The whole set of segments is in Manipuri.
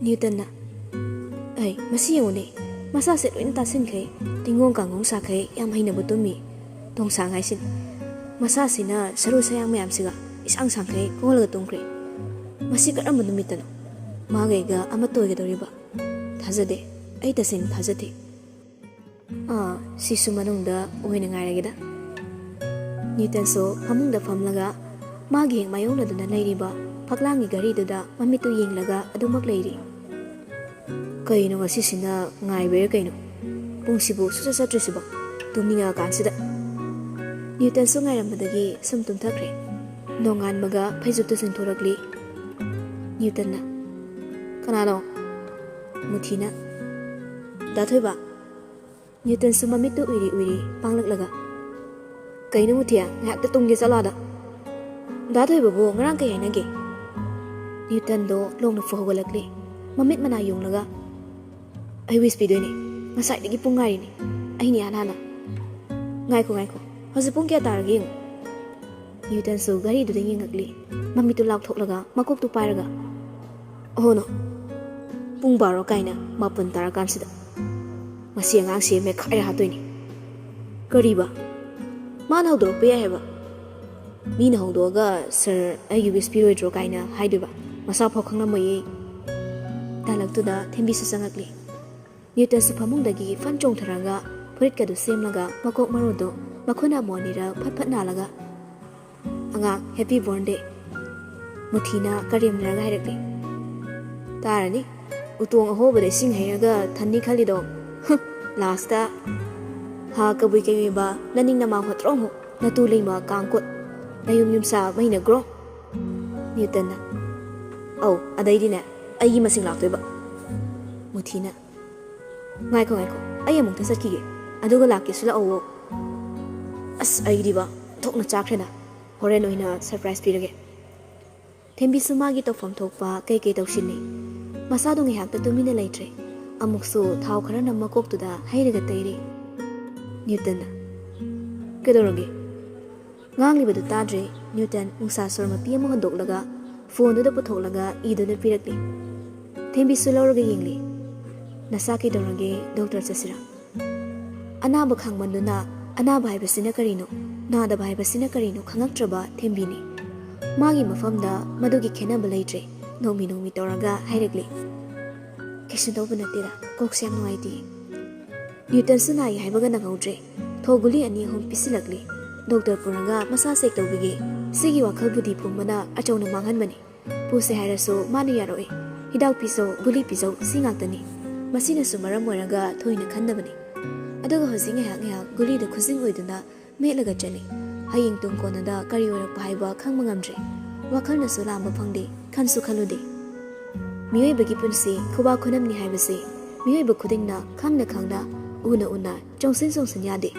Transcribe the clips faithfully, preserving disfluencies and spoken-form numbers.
ꯅ꯭ꯌꯨꯇꯟꯅ, "ꯑꯩ, ꯃꯁꯤ ꯌꯦꯡꯉꯨꯅꯦ, ꯃꯁꯥꯁꯦ ꯂꯣꯏꯅ ꯇꯥꯁꯤꯟꯈꯩ, ꯇꯤꯡꯒꯣꯡ ꯀꯥꯡꯒꯣꯡ ꯁꯥꯈꯩ ꯌꯥꯝ ꯍꯩꯅꯕ ꯇꯨꯝꯃꯤ꯫ ꯇꯣꯡꯁꯥꯡ ꯍꯥꯏꯁꯤꯅꯤ꯫ ꯃꯁꯥꯁꯤꯅ ꯁꯔꯨ ꯁꯌꯥꯡ ꯃꯌꯥꯝꯁꯤꯒ ꯏꯁꯥꯡ ꯁꯥꯡꯈꯩ ꯀꯣꯜꯂꯒ ꯇꯨꯝꯈ꯭ꯔꯦ꯫ ꯃꯁꯤ ꯀꯔꯝꯕ ꯅꯨꯃꯤꯠꯇꯅꯣ ꯃꯥꯒ ꯑꯩꯒ ꯑꯃꯠꯇ ꯑꯣꯏꯒꯗꯧꯔꯤꯕ? ꯊꯥꯖꯗꯦ, ꯑꯩ ꯇꯁꯦꯡꯅ ꯊꯥꯖꯗꯦ꯫" "ꯑꯥ, ꯁꯤꯁꯨ ꯃꯅꯨꯡꯗ ꯑꯣꯏꯅ ꯉꯥꯏꯔꯒꯦꯗ꯫" ꯅ꯭ꯌꯨꯇꯟꯁꯨ ꯐꯃꯨꯡꯗ ꯐꯝꯂꯒ ꯃꯥꯒꯤ ꯍꯦꯛ ꯃꯥꯌꯣꯛꯅꯗꯨꯅ ꯂꯩꯔꯤꯕ ꯐꯛꯂꯥꯡꯒꯤ ꯘꯔꯤꯗꯨꯗ ꯃꯃꯤꯠꯇꯨ ꯌꯦꯡꯂꯒ ꯑꯗꯨꯃꯛ ꯂꯩꯔꯤ꯫ "ꯀꯩꯅꯣ ꯉꯁꯤꯁꯤꯅ ꯉꯥꯏꯕꯩꯔ ꯀꯩꯅꯣ? ꯄꯨꯡꯁꯤꯕꯨ ꯁꯨꯆꯠ ꯆꯠꯇ꯭ꯔꯤꯁꯤꯕꯣ? ꯇꯨꯝꯅꯤꯡꯉꯛꯑꯀꯥꯟꯁꯤꯗ꯫" ꯅ꯭ꯌꯨꯇꯟꯁꯨ ꯉꯥꯏꯔꯝꯕꯗꯒꯤ ꯁꯨꯝ ꯇꯨꯝꯊꯈ꯭ꯔꯦ꯫ ꯅꯣꯡꯉꯥꯟꯕꯒ ꯐꯩꯖꯨꯞꯇꯨ ꯆꯤꯡꯊꯣꯔꯛꯂꯤ꯫ ꯅ꯭ꯌꯨꯇꯟꯅ, "ꯀꯅꯥꯅꯣ?" ꯃꯨꯊꯤꯅ, "ꯗꯥ ꯊꯣꯏꯕ꯫" ꯅ꯭ꯌꯨꯇꯟꯁꯨ ꯃꯃꯤꯠꯇꯨ ꯎꯏꯔꯤ ꯎꯏꯔꯤ ꯄꯥꯡꯂꯛꯂꯒ, "ꯀꯩꯅꯣ ꯃꯨꯊꯤ, ꯉꯥꯏꯍꯥꯛꯇ ꯇꯨꯝꯒꯦ ꯆꯠꯂꯣ ꯑꯥꯗ꯫" "ꯗꯥ ꯊꯣꯏꯕꯕꯨ ꯉꯔꯥꯡ ꯀꯩ ꯍꯥꯏꯅꯒꯦ?" ꯅ꯭ꯌꯨꯇꯟꯗꯣ ꯂꯣꯡꯅ ꯐꯨ ꯍꯧꯒꯠꯂꯛꯂꯤ꯫ ꯃꯃꯤꯠ ꯃꯅꯥ ꯌꯨꯡꯂꯒ, "ꯑꯩ ꯋꯤꯁ ꯄꯤꯗꯣꯏꯅꯦ꯫ ꯉꯁꯥꯏꯗꯒꯤ ꯄꯨꯡ ꯉꯥꯏꯔꯤꯅꯦ꯫ ꯑꯩꯅ ꯏꯍꯥꯟ ꯍꯥꯟꯅ꯫" "ꯉꯥꯏꯈꯣ, ꯉꯥꯏꯈꯣ꯫ ꯍꯧꯖꯤꯛ ꯄꯨꯡ ꯀꯌꯥ ꯇꯥꯔꯒꯦ ꯌꯦꯡꯉꯨ꯫" ꯅ꯭ꯌꯨꯇꯟꯁꯨ ꯘꯔꯤꯗꯨꯗ ꯌꯦꯡꯉꯛꯂꯤ꯫ ꯃꯃꯤꯠꯇꯨ ꯂꯥꯎꯊꯣꯛꯂꯒ, ꯃꯀꯣꯛꯇꯨ ꯄꯥꯏꯔꯒ, "ꯑꯣꯍꯣꯅꯣ, ꯄꯨꯡ ꯕꯥꯔꯣ ꯀꯥꯏꯅ ꯃꯥꯄꯟ ꯇꯥꯔꯀꯥꯟꯁꯤꯗ꯫ ꯃꯁꯤ ꯑꯉꯥꯡꯁꯦ ꯃꯦꯠꯈꯥꯏꯔ ꯍꯥꯠꯇꯣꯏꯅꯤ꯫" "ꯀꯔꯤꯕ? ꯃꯥꯅ ꯍꯧꯗꯣꯔꯛꯄ ꯌꯥꯏ ꯍꯥꯏꯕ? ꯃꯤꯅ ꯍꯧꯗꯣꯛꯑꯒ, 'ꯁꯥꯔ, ꯑꯩꯒꯤ ꯋꯤꯁ ꯄꯤꯔꯣꯏꯗ꯭ꯔꯣ?' ꯀꯥꯏꯅ ꯍꯥꯏꯗꯣꯏꯕ? ꯃꯁꯥ ꯐꯥꯎ ꯈꯪꯂꯝꯃꯣꯏꯌꯦ꯫" ꯇꯥꯂꯛꯇꯨꯗ ꯊꯦꯝꯕꯤꯁꯨ ꯆꯪꯉꯛꯂꯤ꯫ ꯅ꯭ꯌꯨꯇꯟꯁꯨ ꯐꯃꯨꯡꯗꯒꯤ ꯐꯟ ꯆꯣꯡꯊꯔꯒ ꯐꯨꯔꯤꯠꯀꯗꯨ ꯁꯦꯝꯂꯒ ꯃꯀꯣꯛ ꯃꯔꯨꯗꯨ ꯃꯈꯨꯠꯅ ꯑꯃꯨꯛ ꯑꯅꯤꯔꯛ ꯐꯠ ꯐꯠ ꯅꯥꯜꯂꯒ, "ꯑꯉꯥꯡ, ꯍꯦꯄꯤ ꯕꯣꯔꯟ ꯗꯦ!" ꯃꯨꯊꯤꯅ ꯀꯔꯦꯝꯅꯔꯒ ꯍꯥꯏꯔꯛꯂꯤ꯫ "ꯇꯥꯔꯅꯤ, ꯎꯇꯣꯡ ꯑꯍꯣꯕꯗ ꯏꯁꯤꯡ ꯍꯩꯔꯒ ꯊꯟꯅꯤ ꯈꯜꯂꯤꯗꯣ꯫ ꯍꯨꯝ, ꯂꯥꯁꯇ ꯍꯥ ꯀꯕꯨꯏ ꯀꯩꯃꯩꯕ, ꯅꯅꯤꯡ ꯅꯃꯥꯡ ꯍꯣꯇ꯭ꯔꯣꯡ ꯍꯣ, ꯅꯇꯨ ꯂꯩꯃ ꯀꯥꯡꯀꯨꯠ, ꯅꯌꯨꯝ ꯌꯨꯝꯁꯥ ꯃꯩꯅ ꯒ꯭ꯔꯣ꯫" ꯅ꯭ꯌꯨꯇꯟꯅ, "ꯑꯧ, ꯑꯗꯩꯗꯤꯅꯦ, ꯑꯩꯒꯤ ꯃꯁꯤꯡ ꯂꯥꯛꯇꯣꯏꯕ꯫" ꯃꯨꯊꯤꯅ, "ꯉꯥꯏꯈꯣ, ꯉꯥꯏꯈꯣ, ꯑꯩ ꯑꯃꯨꯛꯇ ꯆꯠꯈꯤꯒꯦ, ꯑꯗꯨꯒ ꯂꯥꯛꯀꯦꯁꯨ ꯂꯥꯛꯑꯣ꯫" "ꯑꯁ, ꯑꯩꯗꯤꯕ, ꯊꯣꯛꯅ ꯆꯥꯈ꯭ꯔꯦꯗ꯫ ꯍꯣꯔꯦꯟ ꯑꯣꯏꯅ ꯁꯔꯄ꯭ꯔꯥꯏꯖ ꯄꯤꯔꯒꯦ꯫" ꯊꯦꯝꯕꯤꯁꯨ ꯃꯥꯒꯤ ꯇꯧꯐꯝ ꯊꯣꯛꯄ ꯀꯩ ꯀꯩ ꯇꯧꯁꯤꯟꯅꯤ꯫ ꯃꯁꯥꯗꯣ ꯉꯥꯏꯍꯥꯛꯇ ꯇꯨꯃꯤꯟꯅ ꯂꯩꯇ꯭ꯔꯦ꯫ ꯑꯃꯨꯛꯁꯨ ꯊꯥꯎ ꯈꯔꯅ ꯃꯀꯣꯛꯇꯨꯗ ꯍꯩꯔꯒ ꯇꯩꯔꯤ꯫ ꯅ꯭ꯌꯨꯇꯟꯅ, "ꯀꯩꯗꯧꯔꯒꯦ?" ꯉꯥꯡꯂꯤꯕꯗꯨ ꯇꯥꯗ꯭ꯔꯦ꯫ ꯅ꯭ꯌꯨꯇꯟ ꯅꯨꯡꯁꯥ ꯁꯣꯔ ꯃꯄꯤ ꯑꯃ ꯍꯣꯟꯗꯣꯛꯂꯒ ꯐꯣꯟꯗꯨꯗ ꯄꯨꯊꯣꯛꯂꯒ ꯏꯗꯨꯅ ꯄꯤꯔꯛꯂꯤ꯫ ꯊꯦꯝꯕꯤꯁꯨ ꯂꯧꯔꯒ ꯌꯦꯡꯂꯤ꯫ "ꯅꯁꯥ ꯀꯩꯗꯧꯔꯒꯦ? ꯗꯣꯛꯇꯔ ꯆꯠꯁꯤꯔꯥ?" ꯑꯅꯥꯕ ꯈꯪꯃꯟꯗꯨꯅ ꯑꯅꯥꯕ ꯍꯥꯏꯕꯁꯤꯅ ꯀꯔꯤꯅꯣ, ꯅꯥꯗꯕ ꯍꯥꯏꯕꯁꯤꯅ ꯀꯔꯤꯅꯣ ꯈꯪꯉꯛꯇ꯭ꯔꯕ ꯊꯦꯝꯕꯤꯅꯤ꯫ ꯃꯥꯒꯤ ꯃꯐꯝꯗ ꯃꯗꯨꯒꯤ ꯈꯦꯠꯅꯕ ꯂꯩꯇ꯭ꯔꯦ꯫ ꯅꯣꯡꯃꯤ ꯅꯣꯡꯃꯤ ꯇꯧꯔꯒ ꯍꯥꯏꯔꯛꯂꯤ, "ꯀꯩꯁꯨ ꯇꯧꯕ ꯅꯠꯇꯦꯗ, ꯀꯣꯛꯁꯦ ꯌꯥꯝ ꯅꯨꯡꯉꯥꯏꯇꯦ꯫ ꯅ꯭ꯌꯨꯇꯟꯁꯨ ꯅꯥꯏ ꯍꯥꯏꯕꯒ ꯅꯪꯍꯧꯗ꯭ꯔꯦ꯫ ꯊꯣ ꯒꯨꯂꯤ ꯑꯅꯤ ꯑꯍꯨꯝ ꯄꯤꯁꯤꯜꯂꯛꯂꯤ꯫ ꯗꯣꯛꯇꯔ ꯄꯨꯔꯒ ꯃꯁꯥ ꯆꯦꯛ ꯇꯧꯕꯤꯒꯦ꯫ ꯁꯤꯒꯤ ꯋꯥꯈꯜ ꯕꯨꯙꯤ ꯄꯨꯝꯕꯅ ꯑꯆꯧꯅ ꯃꯥꯡꯍꯟꯕꯅꯤ꯫ ꯄꯨꯁꯦ ꯍꯥꯏꯔꯁꯨ ꯃꯥꯅ ꯌꯥꯔꯛꯑꯣꯏ꯫ ꯍꯤꯗꯥꯛ ꯄꯤꯖꯧ, ꯒꯨꯂꯤ ꯄꯤꯖꯧ, ꯁꯤ ꯉꯥꯛꯇꯅꯤ꯫ ꯃꯁꯤꯅꯁꯨ ꯃꯔꯝ ꯑꯣꯏꯔꯒ ꯊꯣꯏꯅ ꯈꯟꯗꯕꯅꯤ꯫ ꯑꯗꯨꯒ ꯍꯧꯖꯤꯛ ꯉꯥꯏꯍꯥꯛ ꯉꯥꯏꯍꯥꯛ ꯒꯨꯂꯤꯗ ꯈꯨꯖꯤꯡ ꯑꯣꯏꯗꯨꯅ ꯃꯦꯠꯂꯒ ꯆꯠꯂꯤ꯫ ꯍꯌꯦꯡ ꯇꯨꯡ ꯀꯣꯟꯅꯗ ꯀꯔꯤ ꯑꯣꯏꯔꯛꯄ ꯍꯥꯏꯕ ꯈꯪꯕ ꯉꯝꯗ꯭ꯔꯦ꯫ ꯋꯥꯈꯜꯅꯁꯨ ꯂꯥꯝꯕ ꯐꯪꯗꯦ, ꯈꯟꯁꯨ ꯈꯜꯂꯨꯗꯦ꯫ ꯃꯤꯑꯣꯏꯕꯒꯤ ꯄꯨꯟꯁꯤ ꯈꯨꯕꯥꯛ ꯈꯨꯅꯝꯅꯤ ꯍꯥꯏꯕꯁꯤ ꯃꯤꯑꯣꯏꯕ ꯈꯨꯗꯤꯡꯅ ꯈꯪꯅ ꯈꯪꯅ, ꯎꯅ ꯎꯅ, ꯆꯣꯡꯁꯤꯟ ꯆꯣꯡꯁꯤꯟ ꯌꯥꯗꯦ꯫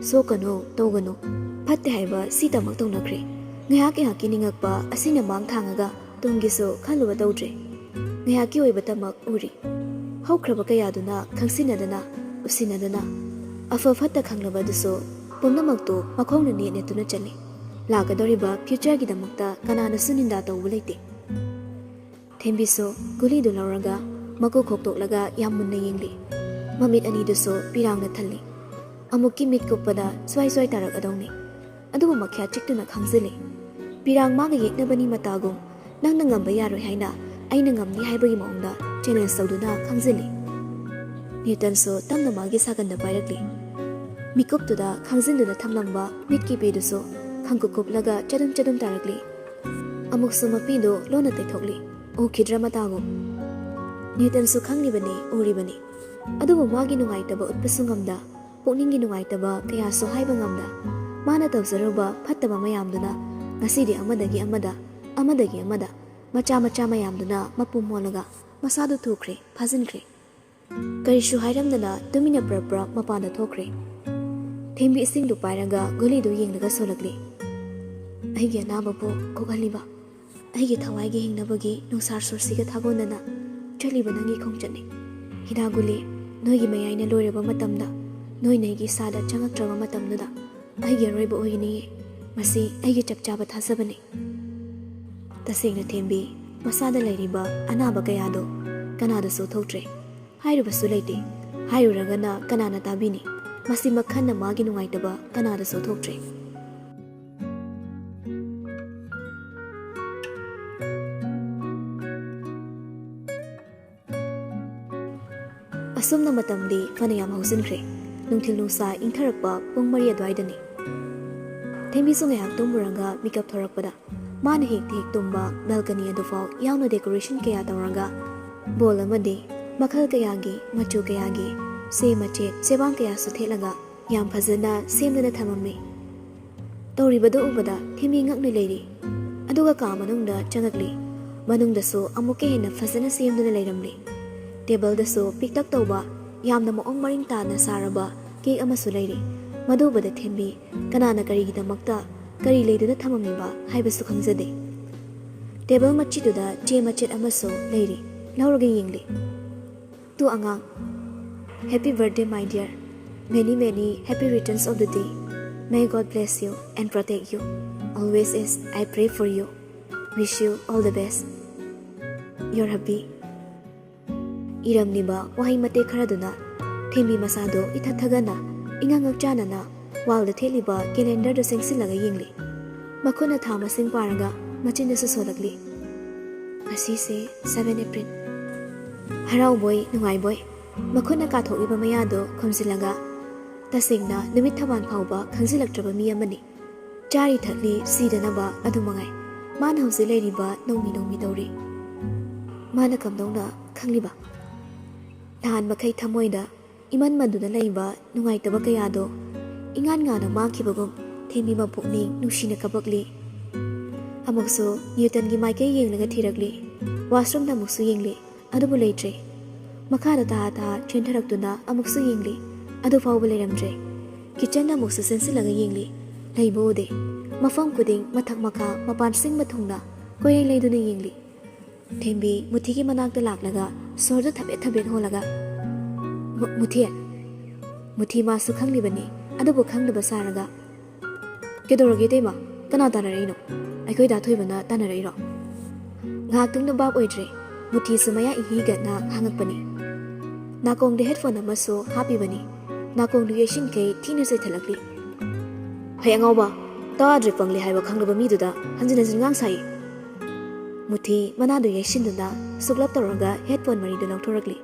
ꯁꯣꯛꯀꯅꯨ, ꯇꯧꯒꯅꯨ, ꯐꯠꯇꯦ ꯍꯥꯏꯕ ꯁꯤꯇꯃꯛ ꯇꯧꯅꯈ꯭ꯔꯦ꯫ ꯉꯥꯏꯍꯥꯛ ꯉꯥꯏꯍꯥꯛꯀꯤ ꯅꯤꯡꯉꯛꯄ ꯑꯁꯤꯅ ꯃꯥꯡ ꯊꯥꯡꯉꯒ ꯇꯨꯡꯒꯤꯁꯨ ꯈꯜꯂꯨꯕ ꯇꯧꯗ꯭ꯔꯦ꯫ ꯉꯥꯏꯍꯥꯛꯀꯤ ꯑꯣꯏꯕꯇꯃꯛ ꯎꯔꯤ꯫ ꯍꯧꯈ꯭ꯔꯕ ꯀꯌꯥꯗꯨꯅ ꯈꯪꯁꯤꯟꯅꯗꯅ, ꯎꯁꯤꯟꯅꯗꯅ, ꯑꯐ ꯐꯠꯇ ꯈꯪꯂꯕ ꯑꯗꯨꯁꯨ ꯄꯨꯝꯅꯃꯛꯇꯨ ꯃꯈꯣꯡꯅ ꯅꯦꯠ ꯅꯦꯠꯇꯨꯅ ꯆꯠꯂꯤ꯫ ꯂꯥꯛꯀꯗꯧꯔꯤꯕ ꯐ꯭ꯌꯨꯆꯔꯒꯤꯗꯃꯛꯇ ꯀꯅꯥꯅꯁꯨ ꯅꯤꯟꯗꯥ ꯇꯧꯕ ꯂꯩꯇꯦ꯫ ꯊꯦꯝꯕꯤꯁꯨ ꯒꯨꯂꯤꯗꯨ ꯂꯧꯔꯒ ꯃꯀꯨ ꯈꯣꯛꯇꯣꯛꯂꯒ ꯌꯥꯝ ꯃꯨꯟꯅ ꯌꯦꯡꯂꯤ꯫ ꯃꯃꯤꯠ ꯑꯅꯤꯗꯨꯁꯨ ꯄꯤꯔꯥꯡꯅ ꯊꯜꯂꯤ꯫ ꯑꯃꯨꯛꯀꯤ ꯃꯤꯠ ꯀꯨꯞꯄꯗ ꯁ꯭ꯋꯥꯏ ꯁ꯭ꯋꯥꯏ ꯇꯥꯔꯛꯑꯗꯧꯅꯤ꯫ ꯑꯗꯨꯕꯨ ꯃꯈ꯭ꯌꯥꯠ ꯆꯤꯛꯇꯨꯅ ꯈꯥꯡꯖꯤꯜꯂꯤ꯫ ꯄꯤꯔꯥꯡ ꯃꯥꯒ ꯌꯦꯛꯅꯕꯅꯤ ꯃꯇꯥꯒꯨꯝ, ꯅꯪꯅ ꯉꯝꯕ ꯌꯥꯔꯣꯏ ꯍꯥꯏꯅ ꯑꯩꯅ ꯉꯝꯅꯤ ꯍꯥꯏꯕꯒꯤ ꯃꯑꯣꯡꯗ ꯆꯦꯂꯦꯟꯖ ꯇꯧꯗꯨꯅ ꯈꯥꯡꯖꯤꯜꯂꯤ꯫ ꯅ꯭ꯌꯨꯇꯟꯁꯨ ꯇꯞꯅ ꯃꯥꯒꯤ ꯁꯥꯒꯟꯗ ꯄꯥꯏꯔꯛꯂꯤ꯫ ꯃꯤꯀꯨꯞꯇꯨꯗ ꯈꯥꯡꯖꯤꯟꯗꯨꯅ ꯊꯝꯂꯝꯕ ꯃꯤꯠꯀꯤ ꯄꯤꯗꯨꯁꯨ ꯈꯪꯀꯨꯞ ꯀꯨꯞꯂꯒ ꯆꯗꯨꯝ ꯆꯗꯨꯝ ꯇꯥꯔꯛꯂꯤ꯫ ꯑꯃꯨꯛꯁꯨ ꯃꯄꯤꯗꯨ ꯂꯣꯟꯅ ꯇꯩꯊꯣꯛꯂꯤ꯫ ꯎꯈꯤꯗ꯭ꯔ ꯃꯇꯥꯒꯨꯝ꯫ ꯅ꯭ꯌꯨꯇꯟꯁꯨ ꯈꯪꯂꯤꯕꯅꯤ, ꯎꯔꯤꯕꯅꯤ꯫ ꯑꯗꯨꯕꯨ ꯃꯥꯒꯤ ꯅꯨꯡꯉꯥꯏꯇꯕ ꯎꯠꯄꯁꯨ ꯉꯝꯗ, ꯄꯨꯛꯅꯤꯡꯒꯤ ꯅꯨꯡꯉꯥꯏꯇꯕ ꯀꯌꯥꯁꯨ ꯍꯥꯏꯕ ꯉꯝꯗ, ꯃꯥꯅ ꯇꯧꯖꯔꯨꯕ ꯐꯠꯇꯕ ꯃꯌꯥꯝꯗꯨꯅ ꯉꯁꯤꯗꯤ ꯑꯃꯗꯒꯤ ꯑꯃꯗ, ꯑꯃꯗꯒꯤ ꯑꯃꯗ, ꯃꯆꯥ ꯃꯆꯥ ꯃꯌꯥꯝꯗꯨꯅ ꯃꯄꯨꯝ ꯑꯣꯜꯂꯒ ꯃꯁꯥꯗꯨ ꯊꯨꯈ꯭ꯔꯦ, ꯐꯥꯖꯤꯟꯈ꯭ꯔꯦ꯫ ꯀꯔꯤꯁꯨ ꯍꯥꯏꯔꯝꯗꯅ ꯇꯨꯃꯤꯟꯅ ꯄ꯭ꯔꯞ ꯄ꯭ꯔꯞ ꯃꯄꯥꯟꯗ ꯊꯣꯛꯈ꯭ꯔꯦ꯫ ꯊꯦꯝꯕꯤ ꯏꯁꯤꯡꯗꯨ ꯄꯥꯏꯔꯒ ꯒꯨꯂꯤꯗꯨ ꯌꯦꯡꯂꯒ ꯁꯣꯜꯂꯛꯂꯤ꯫ "ꯑꯩꯒꯤ ꯑꯅꯥꯕꯕꯨ ꯀꯣꯛꯍꯜꯂꯤꯕ, ꯑꯩꯒꯤ ꯊꯋꯥꯏꯒꯤ ꯍꯤꯡꯅꯕꯒꯤ ꯅꯨꯡꯁꯥ ꯁꯣꯔꯁꯤꯒ ꯊꯥꯒꯣꯟꯗꯅ ꯆꯠꯂꯤꯕ ꯅꯪꯒꯤ ꯈꯣꯡꯆꯠꯅꯤ꯫ ꯍꯤꯗꯥꯛ ꯒꯨꯂꯤ ꯅꯣꯏꯒꯤ ꯃꯌꯥꯏꯅ ꯂꯣꯏꯔꯕ ꯃꯇꯝꯗ ꯅꯣꯏ ꯅꯩꯒꯤ ꯏꯁꯥꯗ ꯆꯪꯉꯛꯇ꯭ꯔꯕ ꯃꯇꯝꯗꯨꯗ ꯑꯩꯒꯤ ꯑꯔꯣꯏꯕ ꯑꯣꯏꯒꯅꯤꯌꯦ꯫ ꯃꯁꯤ ꯑꯩꯒꯤ ꯆꯞ ꯆꯥꯕ ꯊꯥꯖꯕꯅꯤ꯫" ꯇꯁꯦꯡꯅ ꯊꯦꯝꯕꯤ ꯃꯁꯥꯗ ꯂꯩꯔꯤꯕ ꯑꯅꯥꯕ ꯀꯌꯥꯗꯣ ꯀꯅꯥꯗꯁꯨ ꯊꯣꯛꯇ꯭ꯔꯦ꯫ ꯍꯥꯏꯔꯨꯕꯁꯨ ꯂꯩꯇꯦ꯫ ꯍꯥꯏꯔꯨꯔꯒꯅ ꯀꯅꯥꯅ ꯇꯥꯕꯤꯅꯤ? ꯃꯁꯤꯃꯛ ꯈꯟꯅ ꯃꯥꯒꯤ ꯅꯨꯡꯉꯥꯏꯇꯕ ꯀꯅꯥꯗꯁꯨ ꯊꯣꯛꯇ꯭ꯔꯦ꯫ ꯑꯁꯨꯝꯅ ꯃꯇꯝꯗꯤ ꯐꯅꯌꯥꯝ ꯍꯧꯖꯤꯟꯈ꯭ꯔꯦ꯫ ꯅꯨꯡꯊꯤꯜ ꯅꯨꯡꯁꯥ ꯏꯪꯊꯔꯛꯄ ꯄꯨꯡ ꯃꯔꯤ ꯑꯗꯨꯋꯥꯏꯗꯅꯤ꯫ ꯊꯦꯝꯕꯤꯁꯨ ꯉꯥꯏꯍꯥꯛ ꯇꯨꯝꯃꯨꯔꯒ ꯃꯤꯀꯞ ꯊꯣꯔꯛꯄꯗ ꯃꯥꯅ ꯍꯦꯛ ꯍꯦꯛ ꯇꯨꯝꯕ ꯕꯦꯜꯀꯅꯤ ꯑꯗꯨꯐꯥꯎ ꯌꯥꯎꯅ ꯗꯦꯀꯣꯔꯦꯁꯟ ꯀꯌꯥ ꯇꯧꯔꯒ ꯕꯣꯜ ꯑꯃꯗꯤ ꯃꯈꯜ ꯀꯌꯥꯒꯤ, ꯃꯆꯨ ꯀꯌꯥꯒꯤ ꯆꯦ ꯃꯆꯦꯠ, ꯆꯦꯕꯥꯡ ꯀꯌꯥꯁꯨ ꯊꯦꯠꯂꯒ ꯌꯥꯝ ꯐꯖꯅ ꯁꯦꯝꯗꯨꯅ ꯊꯝꯃꯝꯃꯤ꯫ ꯇꯧꯔꯤꯕꯗꯨ ꯎꯕꯗ ꯊꯦꯝꯕꯤ ꯉꯛꯅ ꯂꯩꯔꯤ꯫ ꯑꯗꯨꯒ ꯀꯥ ꯃꯅꯨꯡꯗ ꯆꯪꯉꯛꯂꯤ꯫ ꯃꯅꯨꯡꯗꯁꯨ ꯑꯃꯨꯛꯀ ꯍꯦꯟꯅ ꯐꯖꯅ ꯁꯦꯝꯗꯨꯅ ꯂꯩꯔꯝꯂꯤ꯫ ꯇꯦꯕꯜꯗꯁꯨ ꯄꯤꯛꯇꯛ ꯇꯧꯕ, ꯌꯥꯝꯅ ꯃꯑꯣꯡ ꯃꯔꯤꯡ ꯇꯥꯅ ꯁꯥꯔꯕ ꯀꯦꯛ ꯑꯃꯁꯨ ꯂꯩꯔꯤ꯫ ꯃꯗꯨ ꯎꯕꯗ ꯊꯦꯝꯕꯤ ꯀꯅꯥꯅ ꯀꯔꯤꯒꯤꯗꯃꯛꯇ ꯀꯔꯤ ꯂꯩꯗꯨꯅ ꯊꯝꯃꯝꯃꯤꯕ ꯍꯥꯏꯕꯁꯨ ꯈꯪꯖꯗꯦ꯫ ꯇꯦꯕꯜ ꯃꯆꯤꯗꯨꯗ ꯆꯦ ꯃꯆꯦꯠ ꯑꯃꯁꯨ ꯂꯩꯔꯤ꯫ ꯂꯧꯔꯒ ꯌꯦꯡꯂꯤ꯫ To ꯑꯉꯥꯡ, Happy birthday, my dear. Many, many happy returns of the day. May God bless you and protect you. Always as I pray for you. Wish you all the best. Your hubby. ꯏꯔꯝꯂꯤꯕ ꯋꯥꯍꯩ ꯃꯇꯦꯛ ꯈꯔꯗꯨꯅ ꯊꯦꯝꯕꯤ ꯃꯁꯥꯗꯣ ꯏꯊꯠ ꯊꯒꯠꯅ ꯏꯉꯛ ꯉꯛ ꯆꯥꯟꯅꯅ ꯋꯥꯜꯗ ꯊꯦꯠꯂꯤꯕ ꯀꯦꯂꯦꯟꯗꯔꯗꯨ ꯆꯪꯁꯤꯜꯂꯒ ꯌꯦꯡꯂꯤ꯫ ꯃꯈꯨꯠꯅ ꯊꯥ ꯃꯁꯤꯡ ꯄꯥꯔꯒ ꯃꯆꯤꯟꯗꯁꯨ ꯁꯣꯜꯂꯛꯂꯤ꯫ "ꯉꯁꯤꯁꯦ seven April꯫ ꯍꯔꯥꯎꯕꯣꯏ ꯅꯨꯡꯉꯥꯏꯕꯣꯏ ꯃꯈꯨꯠꯅ ꯀꯥꯊꯣꯛꯂꯤꯕ ꯃꯌꯥꯗꯨ ꯈꯨꯝꯖꯤꯜꯂꯒ ꯇꯁꯦꯡꯅ ꯅꯨꯃꯤꯠ ꯊꯕꯥꯟ ꯐꯥꯎꯕ ꯈꯪꯖꯤꯜꯂꯛꯇ꯭ꯔꯕ ꯃꯤ ꯑꯃꯅꯤ꯫ ꯆꯥꯔꯤ ꯊꯛꯂꯤ ꯁꯤꯗꯅꯕ ꯑꯗꯨ ꯃꯉꯥꯏ꯫ ꯃꯥꯅ ꯍꯧꯖꯤꯛ ꯂꯩꯔꯤꯕ ꯅꯣꯡꯃꯤ ꯅꯣꯡꯃꯤ ꯇꯧꯔꯤ꯫ ꯃꯥꯅ ꯀꯝꯗꯧꯅ ꯈꯪꯂꯤꯕ? ꯅꯍꯥꯟ ꯃꯈꯩ ꯊꯃꯣꯏꯗ ꯏꯃꯟ ꯃꯟꯗꯨꯅ ꯂꯩꯕ ꯅꯨꯡꯉꯥꯏꯇꯕ ꯀꯌꯥꯗꯣ ꯏꯉꯥꯟ ꯉꯥꯟꯅ ꯃꯥꯡꯈꯤꯕꯒꯨꯝ ꯊꯦꯝꯕꯤ ꯃꯄꯨꯛꯅꯤꯡ ꯅꯨꯡꯁꯤꯅ ꯀꯞꯄꯛꯂꯤ꯫ ꯑꯃꯨꯛꯁꯨ ꯅ꯭ꯌꯨꯇꯟꯒꯤ ꯃꯥꯏꯀꯩ ꯌꯦꯡꯂꯒ ꯊꯤꯔꯛꯂꯤ꯫ ꯋꯥꯁꯔꯨꯝꯗ ꯑꯃꯨꯛꯁꯨ ꯌꯦꯡꯂꯤ꯫ ꯑꯗꯨꯕꯨ ꯂꯩꯇ꯭ꯔꯦ꯫ ꯃꯈꯥꯗ ꯇꯥ ꯇꯥ ꯆꯦꯟꯊꯔꯛꯇꯨꯅ ꯑꯃꯨꯛꯁꯨ ꯌꯦꯡꯂꯤ꯫ ꯑꯗꯨ ꯐꯥꯎꯕ ꯂꯩꯔꯝꯗ꯭ꯔꯦ꯫ ꯀꯤꯆꯟꯗ ꯑꯃꯨꯛꯁꯨ ꯆꯦꯟꯁꯤꯜꯂꯒ ꯌꯦꯡꯂꯤ꯫ ꯂꯩꯕ ꯎꯗꯦ꯫ ꯃꯐꯝ ꯈꯨꯗꯤꯡ ꯃꯊꯛ ꯃꯈꯥ ꯃꯄꯥꯟ ꯁꯤꯟꯕ ꯊꯨꯡꯅ ꯀꯣꯏꯔꯦꯡ ꯂꯩꯗꯨꯅ ꯌꯦꯡꯂꯤ꯫ ꯊꯦꯝꯕꯤ ꯃꯨꯊꯤꯒꯤ ꯃꯅꯥꯛꯇ ꯂꯥꯛꯂꯒ ꯁꯣꯔꯗꯨ ꯊꯕꯦꯠ ꯊꯕꯦꯠ ꯍꯣꯜꯂꯒ, "ꯃꯨ-, ꯃꯨꯊꯤ!" ꯃꯨꯊꯤ ꯃꯥꯁꯨ ꯈꯪꯂꯤꯕꯅꯤ, ꯑꯗꯨꯕꯨ ꯈꯪꯗꯕ ꯁꯥꯔꯒ, "ꯀꯩꯗꯧꯔꯒꯦ ꯏꯇꯩꯃ? ꯀꯅꯥ ꯇꯥꯟꯅꯔꯛꯏꯅꯣ? ꯑꯩꯈꯣꯏ ꯗꯥ ꯊꯣꯏꯕꯅ ꯇꯥꯟꯅꯔꯛꯏꯔꯣ?" ꯉꯥꯏꯍꯥꯛꯇꯪꯗ ꯚꯥꯞ ꯑꯣꯏꯗ꯭ꯔꯦ꯫ ꯃꯨꯊꯤꯁꯨ ꯃꯌꯥ ꯏꯍꯤ ꯍꯤꯒꯠꯅ ꯍꯪꯉꯛꯄꯅꯤ꯫ ꯅꯥꯀꯣꯡꯗ headphone ꯑꯃꯁꯨ ꯍꯥꯞꯄꯤꯕꯅꯤ꯫ ꯅꯥꯀꯣꯡꯗꯨ ꯌꯩꯁꯤꯟꯈꯩ ꯊꯤꯅ ꯆꯩꯊꯠꯂꯛꯂꯤ꯫ "ꯍꯩ ꯑꯉꯥꯎꯕ, ꯇꯥꯗ꯭ꯔꯦ ꯄꯪꯂꯦ ꯍꯥꯏꯕ ꯈꯪꯂꯕ ꯃꯤꯗꯨꯗ ꯍꯟꯖꯤꯟ ꯍꯟꯖꯤꯟ ꯉꯥꯡ ꯁꯥꯏ!" ꯃꯨꯊꯤ ꯃꯅꯥꯗꯨ ꯌꯩꯁꯤꯟꯗꯨꯅ ꯁꯨꯛꯂꯞ ꯇꯧꯔꯒ headphone ꯃꯔꯤꯗꯨ ꯂꯧꯊꯣꯔꯛꯂꯤ꯫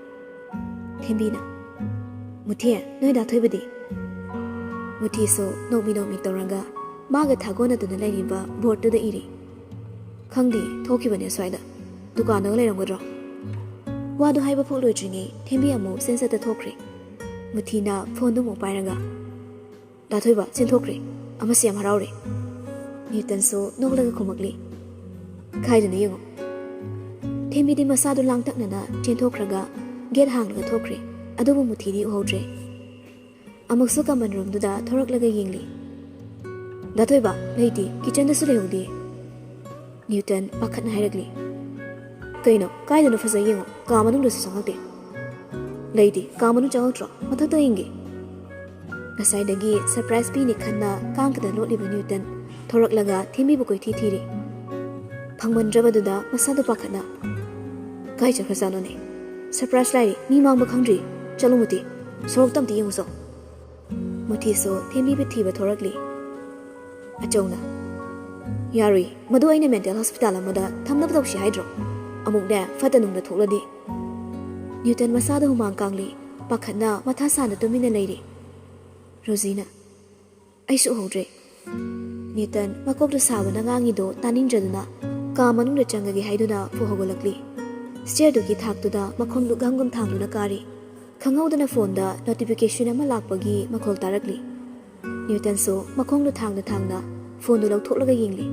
ꯊꯦꯝꯕꯤꯅ, "ꯃꯨꯊꯤ, ꯅꯣꯏ ꯗꯥ ꯊꯣꯏꯕꯗꯤ?" ꯃꯨꯊꯤꯁꯨ ꯅꯣꯛꯃꯤ ꯅꯣꯛꯃꯤ ꯇꯧꯔꯒ ꯃꯥꯒ ꯊꯥꯒꯣꯟꯅꯗꯨꯅ ꯂꯩꯔꯤꯕ boardꯇꯨꯗ ꯏꯔꯤ꯫ "ꯈꯪꯗꯦ, ꯊꯣꯛꯈꯤꯕꯅꯦ ꯑꯁ꯭ꯋꯥꯏꯗ꯫ ꯗꯨꯀꯥꯟꯗꯒ ꯂꯩꯔꯝꯒꯗ꯭ꯔꯣ?" ꯋꯥꯗꯨ ꯍꯥꯏꯕ ꯐꯥꯎ ꯂꯣꯏꯗ꯭ꯔꯤꯉꯩ ꯊꯦꯝꯕꯤ ꯑꯃꯨꯛ ꯆꯦꯟ ꯆꯠꯇ ꯊꯣꯛꯈ꯭ꯔꯦ꯫ ꯃꯨꯊꯤꯅ phoneꯗꯨ ꯑꯃꯨꯛ ꯄꯥꯏꯔꯒ, "ꯗꯥ ꯊꯣꯏꯕ, ꯆꯦꯟꯊꯣꯛꯈ꯭ꯔꯦ꯫ ꯑꯃꯁꯦ ꯌꯥꯝ ꯍꯔꯥꯎꯔꯦ꯫ ꯅ꯭ꯌꯨꯇꯟꯁꯨ ꯅꯣꯛꯂꯒ ꯈꯨꯝꯃꯛꯂꯤ꯫ "ꯀꯥꯏꯗꯅꯣ ꯌꯦꯡꯉꯣ꯫" ꯊꯦꯝꯕꯤꯗꯤ ꯃꯁꯥꯗꯨ ꯂꯥꯡꯇꯛꯅꯅ ꯆꯦꯟꯊꯣꯛꯈ꯭ꯔꯒ gate ꯍꯥꯡꯂꯒ ꯊꯣꯛꯈ꯭ꯔꯦ꯫ ꯑꯗꯨꯕꯨ ꯃꯨꯊꯤꯗꯤ ꯎꯍꯧꯗ꯭ꯔꯦ꯫ ꯑꯃꯨꯛꯁꯨ common roomꯗꯨꯗ ꯊꯣꯔꯛꯂꯒ ꯌꯦꯡꯂꯤ꯫ "ꯗꯥ ꯊꯣꯏꯕ, ꯂꯩꯇꯦ, kitchenꯗꯁꯨ ꯂꯩꯍꯧꯗꯦ꯫" ꯅ꯭ꯌꯨꯇꯟ ꯄꯥꯈꯠꯅ ꯍꯥꯏꯔꯛꯂꯤ꯫ "ꯀꯩꯅꯣ, ꯀꯥꯏꯗꯅꯣ ꯐꯖ ꯌꯦꯡꯉꯣ, ꯀꯥ ꯃꯅꯨꯡꯗꯁꯨ ꯆꯪꯉꯛꯇꯦ꯫" "ꯂꯩꯇꯦ, ꯀꯥ ꯃꯅꯨꯡ ꯆꯪꯉꯛꯇ꯭ꯔꯣ? ꯃꯊꯛꯇ ꯌꯦꯡꯒꯦ꯫" ꯉꯁꯥꯏꯗꯒꯤ surprise ꯄꯤꯅꯤ ꯈꯟꯅ ꯀꯥꯡꯀꯗ ꯂꯣꯠꯂꯤꯕ ꯅ꯭ꯌꯨꯇꯟ ꯊꯣꯔꯛꯂꯒ ꯊꯦꯝꯕꯤꯕꯨ ꯀꯣꯏꯊꯤ ꯊꯤꯔꯤ꯫ ꯐꯪꯃꯟꯗ꯭ꯔꯕꯗꯨꯗ ꯃꯁꯥꯗꯨ ꯄꯥꯈꯠꯅ, "ꯀꯥꯏ ꯆꯠꯈ꯭ꯔꯖꯥꯠꯅꯣꯅꯦ? Surprise ꯂꯥꯏꯔꯤ, ꯃꯤ ꯃꯥꯡꯕ ꯈꯪꯗ꯭ꯔꯤ꯫ ꯆꯠꯂꯨ ꯃꯨꯊꯤ, ꯁꯣꯔꯣꯛꯇ ꯑꯝꯇ ꯌꯦꯡꯉꯨꯆꯣ꯫" ꯃꯨꯊꯤꯁꯨ ꯊꯦꯝꯕꯤꯕ ꯊꯤꯕ ꯊꯣꯔꯛꯂꯤ꯫ ꯑꯆꯧꯅ, "ꯌꯥꯔꯣꯏ, ꯃꯗꯨ ꯑꯩꯅ mental hospital ꯑꯃꯗ ꯊꯝꯅꯕ ꯇꯧꯁꯤ ꯍꯥꯏꯗ꯭ꯔꯣ? ꯑꯃꯨꯛꯅꯦ ꯐꯠꯇ ꯅꯨꯡꯗ ꯊꯣꯛꯂꯗꯤ꯫" ꯅ꯭ꯌꯨꯇꯟ ꯃꯁꯥꯗ ꯍꯨꯃꯥꯡ ꯀꯥꯡꯂꯤ, ꯄꯥꯈꯠꯅ ꯃꯊꯥ ꯁꯥꯅ ꯇꯨꯃꯤꯟꯅ ꯂꯩꯔꯤ꯫ ꯔꯣꯖꯤꯅ, "ꯑꯩꯁꯨ ꯎꯍꯧꯗ꯭ꯔꯦ꯫" ꯅ꯭ꯌꯨꯇꯟ ꯃꯀꯣꯛꯇ ꯁꯥꯕꯅ ꯉꯥꯡꯉꯤꯗꯣ ꯇꯥꯅꯤꯡꯗ꯭ꯔꯗꯨꯅ ꯀꯥ ꯃꯅꯨꯡꯗ ꯆꯪꯉꯒꯦ ꯍꯥꯏꯗꯨꯅ ꯐꯨ ꯍꯧꯒꯠꯂꯛꯂꯤ꯫ Stairꯗꯨꯒꯤ ꯊꯥꯛꯇꯨꯗ ꯃꯈꯣꯡꯗꯨ ꯒꯝ ꯒꯝ ꯊꯥꯡꯗꯨꯅ ꯀꯥꯔꯤ꯫ ꯈꯪꯍꯧꯗꯅ phoneꯗ notification ꯑꯃ ꯂꯥꯛꯄꯒꯤ ꯃꯈꯣꯜ ꯇꯥꯔꯛꯂꯤ꯫ ꯅ꯭ꯌꯨꯇꯟꯁꯨ ꯃꯈꯣꯡꯗꯨ ꯊꯥꯡꯅ ꯊꯥꯡꯅ phoneꯗꯨ ꯂꯧꯊꯣꯛꯂꯒ ꯌꯦꯡꯂꯤ꯫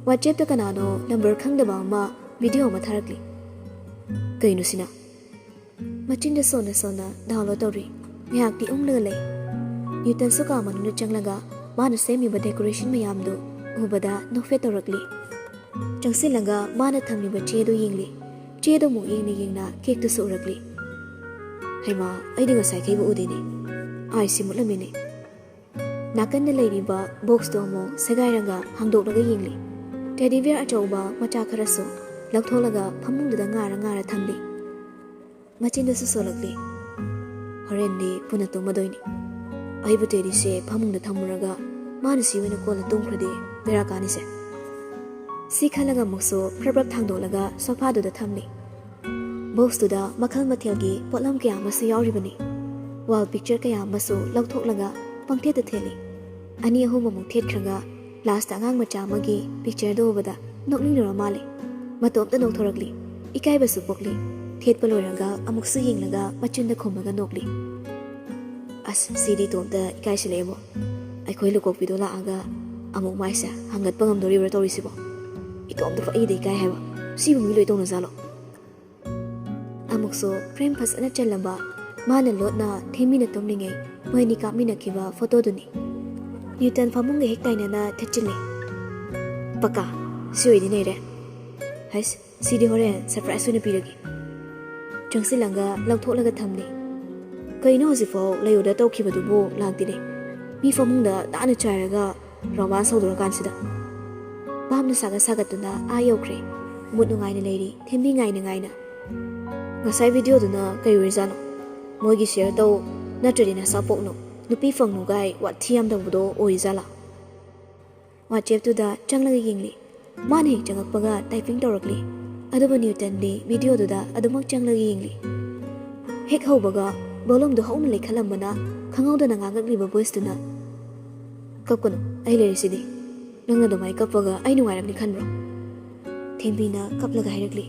WhatsAppꯇ ꯀꯅꯥꯅꯣ number ꯈꯪꯗꯕ ꯑꯃ video ꯑꯃ ꯊꯥꯔꯛꯂꯤ꯫ ꯀꯩꯅꯣ ꯁꯤꯅ? ꯃꯆꯤꯟꯗ ꯁꯣꯟꯅ ꯁꯣꯟꯅ download ꯇꯧꯔꯤ꯫ ꯉꯥꯏꯍꯥꯛꯇꯤ ꯎꯪꯂꯒ ꯂꯩ꯫ ꯅ꯭ꯌꯨꯇꯟꯁꯨ ꯀꯥ ꯃꯅꯨꯡꯗ ꯆꯪꯂꯒ ꯃꯥꯅ ꯁꯦꯝꯃꯤꯕ decoration ꯃꯌꯥꯝꯗꯨ ꯎꯕꯗ ꯅꯣꯛꯐꯦꯠ ꯇꯧꯔꯛꯂꯤ꯫ ꯆꯪꯁꯤꯜꯂꯒ ꯃꯥꯅ ꯊꯝꯂꯤꯕ ꯆꯦꯗꯨ ꯌꯦꯡꯂꯤ꯫ ꯆꯦꯗꯨ ꯑꯃꯨꯛ ꯌꯦꯡꯅ ꯌꯦꯡꯅ cakeꯇꯨꯁꯨ ꯎꯔꯛꯂꯤ꯫ "ꯍꯩꯃꯥ, ꯑꯩꯗꯤ ꯉꯁꯥꯏꯈꯩꯕꯨ ꯎꯗꯦꯅꯦ꯫ ꯑꯥꯏꯁꯤ ꯃꯨꯠꯂꯝꯃꯦꯅꯦ꯫" ꯅꯥꯀꯟꯗ ꯂꯩꯔꯤꯕ boxꯇꯨ ꯑꯃꯨꯛ ꯁꯦꯒꯥꯏꯔꯒ ꯍꯥꯡꯗꯣꯛꯂꯒ ꯌꯦꯡꯂꯤ꯫ Teddy bear ꯑꯆꯧꯕ ꯃꯆꯥ ꯈꯔꯁꯨ ꯂꯧꯊꯣꯛꯂꯒ ꯐꯃꯨꯡꯗꯨꯗ ꯉꯥꯔ ꯉꯥꯔ ꯊꯝꯂꯤ꯫ ꯃꯆꯤꯟꯗꯁꯨ ꯁꯣꯜꯂꯛꯂꯤ꯫ "ꯍꯣꯔꯦꯟꯗꯤ ꯄꯨꯟꯅ ꯇꯨꯝꯃꯗꯣꯏꯅꯤ꯫ ꯑꯩꯕꯨ ꯇꯦꯔꯤꯁꯦ ꯐꯃꯨꯡꯗ ꯊꯝꯃꯨꯔꯒ ꯃꯥꯅ ꯁꯤ ꯑꯣꯏꯅ ꯀꯣꯟꯅ ꯇꯨꯝꯈ꯭ꯔꯗꯤ ꯕꯦꯔꯥ ꯀꯥꯅꯤꯁꯦ꯫" ꯁꯤ ꯈꯜꯂꯒ ꯑꯃꯨꯛꯁꯨ ꯄ꯭ꯔꯞ ꯄ꯭ꯔꯞ ꯊꯥꯡꯗꯣꯛꯂꯒ ꯁꯣꯐꯥꯗꯨꯗ ꯊꯝꯂꯤ꯫ ꯕꯣꯛꯁꯇꯨꯗ ꯃꯈꯜ ꯃꯊꯦꯜꯒꯤ ꯄꯣꯠꯂꯝ ꯀꯌꯥ ꯑꯃꯁꯨ ꯌꯥꯎꯔꯤꯕꯅꯤ꯫ ꯋꯥꯜ ꯄꯤꯛꯆꯔ ꯀꯌꯥ ꯑꯃꯁꯨ ꯂꯧꯊꯣꯛꯂꯒ ꯄꯪꯊꯦꯠꯇ ꯊꯦꯠꯂꯤ꯫ ꯑꯅꯤ ꯑꯍꯨꯝ ꯑꯃꯨꯛ ꯊꯦꯠꯈ꯭ꯔꯒ ꯂꯥꯁꯇ ꯑꯉꯥꯡ ꯃꯆꯥ ꯑꯃꯒꯤ ꯄꯤꯛꯆꯔꯗꯨ ꯎꯕꯗ ꯅꯣꯛꯅꯤꯡꯂꯨꯔ ꯃꯥꯜꯂꯦ꯫ ꯃꯇꯣꯝꯇ ꯅꯣꯛꯊꯣꯔꯛꯂꯤ꯫ ꯏꯀꯥꯏꯕꯁꯨ ꯄꯣꯛꯂꯤ꯫ ꯊꯦꯠꯄ ꯂꯣꯏꯔꯒ ꯑꯃꯨꯛꯁꯨ ꯌꯦꯡꯂꯒ ꯃꯆꯤꯟꯗ ꯈꯨꯝꯃꯒ ꯅꯣꯛꯂꯤ꯫ "ꯑꯁ, ꯁꯤꯗꯤ ꯏꯇꯣꯝꯇ ꯏꯀꯥꯏꯁꯤꯜꯂꯛꯑꯦꯕꯣ꯫ ꯑꯩꯈꯣꯏ ꯂꯨꯀꯣꯛꯄꯤꯗꯣ ꯂꯥꯛꯑꯒ ꯑꯃꯨꯛ ꯃꯥꯏꯁꯦ ꯍꯪꯒꯠꯄ ꯉꯝꯗꯣꯔꯤꯕ꯭ꯔꯥ ꯇꯧꯔꯤꯁꯤꯕꯣ? ꯏꯇꯣꯝꯇ ꯄꯛꯏꯗ ꯏꯀꯥꯏ ꯍꯥꯏꯕ꯫ ꯁꯤꯕꯨ ꯃꯤ ꯂꯣꯏ ꯇꯧꯅꯖꯥꯠꯂꯣ?" ꯑꯃꯨꯛꯁꯨ ꯐ꯭ꯔꯦꯝ ꯐꯖꯅ ꯆꯜꯂꯝꯕ ꯃꯥꯅ ꯂꯣꯠꯅ ꯊꯦꯝꯃꯤꯅ ꯇꯨꯝꯂꯤꯉꯩ ꯃꯣꯏ ꯑꯅꯤ ꯀꯥꯞꯃꯤꯟꯅꯈꯤꯕ ꯐꯣꯇꯣꯗꯨꯅꯤ꯫ ꯅ꯭ꯌꯨꯇꯟ ꯐꯃꯨꯡꯒ ꯍꯦꯛ ꯇꯥꯏꯅꯅ ꯊꯦꯠꯆꯤꯜꯂꯤ꯫ "ꯄꯀꯥ, ꯁꯤ ꯑꯣꯏꯗꯤ ꯅꯩꯔꯦ꯫ ꯍꯩꯁ, ꯁꯤꯗꯤ ꯍꯣꯔꯦꯟ ꯁꯔꯄ꯭ꯔꯥꯏꯖ ꯑꯣꯏꯅ ꯄꯤꯔꯒꯦ꯫" ꯆꯪꯁꯤꯜꯂꯒ ꯂꯧꯊꯣꯛꯂꯒ ꯊꯝꯂꯤ꯫ "ꯀꯩꯅꯣ ꯍꯧꯖꯤꯛꯐꯥꯎ ꯂꯩ ꯑꯣꯔꯗꯔ ꯇꯧꯈꯤꯕꯗꯨꯕꯨ ꯂꯥꯛꯇꯦꯅꯦ? ꯃꯤ ꯐꯃꯨꯡꯗ ꯇꯥꯅ ꯆꯥꯏꯔꯒ ꯔꯣꯃꯥꯟꯁ ꯍꯧꯗꯣꯔꯀꯥꯟꯁꯤꯗ꯫" ꯚꯥꯞꯅ ꯁꯥꯒꯠ ꯁꯥꯒꯠꯇꯨꯅ ꯑꯥ ꯌꯧꯈ꯭ꯔꯦ꯫ ꯃꯨꯠ ꯅꯨꯡꯉꯥꯏꯅ ꯂꯩꯔꯤ ꯊꯦꯝꯕꯤ ꯉꯥꯏꯅ ꯉꯥꯏꯅ꯫ "ꯉꯁꯥꯏ ꯚꯤꯗꯤꯑꯣꯗꯨꯅ ꯀꯩ ꯑꯣꯏꯔꯤꯖꯥꯠꯅꯣ? ꯃꯣꯏꯒꯤ ꯁꯤꯌꯔ ꯇꯧ, ꯅꯠꯇ꯭ꯔꯗꯤ ꯅꯁꯥ ꯄꯣꯛꯅꯨ, ꯅꯨꯄꯤ ꯐꯪꯅꯨ ꯒꯥꯏ ꯋꯥꯊꯤ ꯌꯥꯝ ꯇꯧꯕꯗꯣ ꯑꯣꯏꯔꯤꯖꯥꯠꯂꯥ?" ꯋꯥꯆꯦꯞꯇꯨꯗ ꯆꯪꯂꯒ ꯌꯦꯡꯂꯤ꯫ ꯃꯥꯅ ꯍꯦꯛ ꯆꯪꯉꯛꯄꯒ ꯇꯥꯏꯄꯤꯡ ꯇꯧꯔꯛꯂꯤ꯫ ꯑꯗꯨꯕꯨ ꯅ꯭ꯌꯨꯇꯟꯗꯤ ꯚꯤꯗꯤꯑꯣꯗꯨꯗ ꯑꯗꯨꯃꯛ ꯆꯪꯂꯒ ꯌꯦꯡꯂꯤ꯫ ꯍꯦꯛ ꯍꯧꯕꯒ ꯚꯣꯂꯨꯝꯗꯨ ꯍꯧꯅ ꯂꯩꯈꯠꯂꯝꯕꯅ ꯈꯪꯍꯧꯗꯅ ꯉꯥꯡꯉꯛꯂꯤꯕ ꯚꯣꯏꯁꯇꯨꯅ, "ꯀꯞꯀꯅꯨ, ꯑꯩ ꯂꯩꯔꯤꯁꯤꯗꯤ꯫ ꯅꯪꯅ ꯑꯗꯨꯃꯥꯏ ꯀꯞꯄꯒ ꯑꯩ ꯅꯨꯡꯉꯥꯏꯔꯝꯅꯤ ꯈꯟꯕ꯭ꯔꯣ?" ꯊꯦꯝꯕꯤꯅ ꯀꯞꯂꯒ ꯍꯥꯏꯔꯛꯂꯤ꯫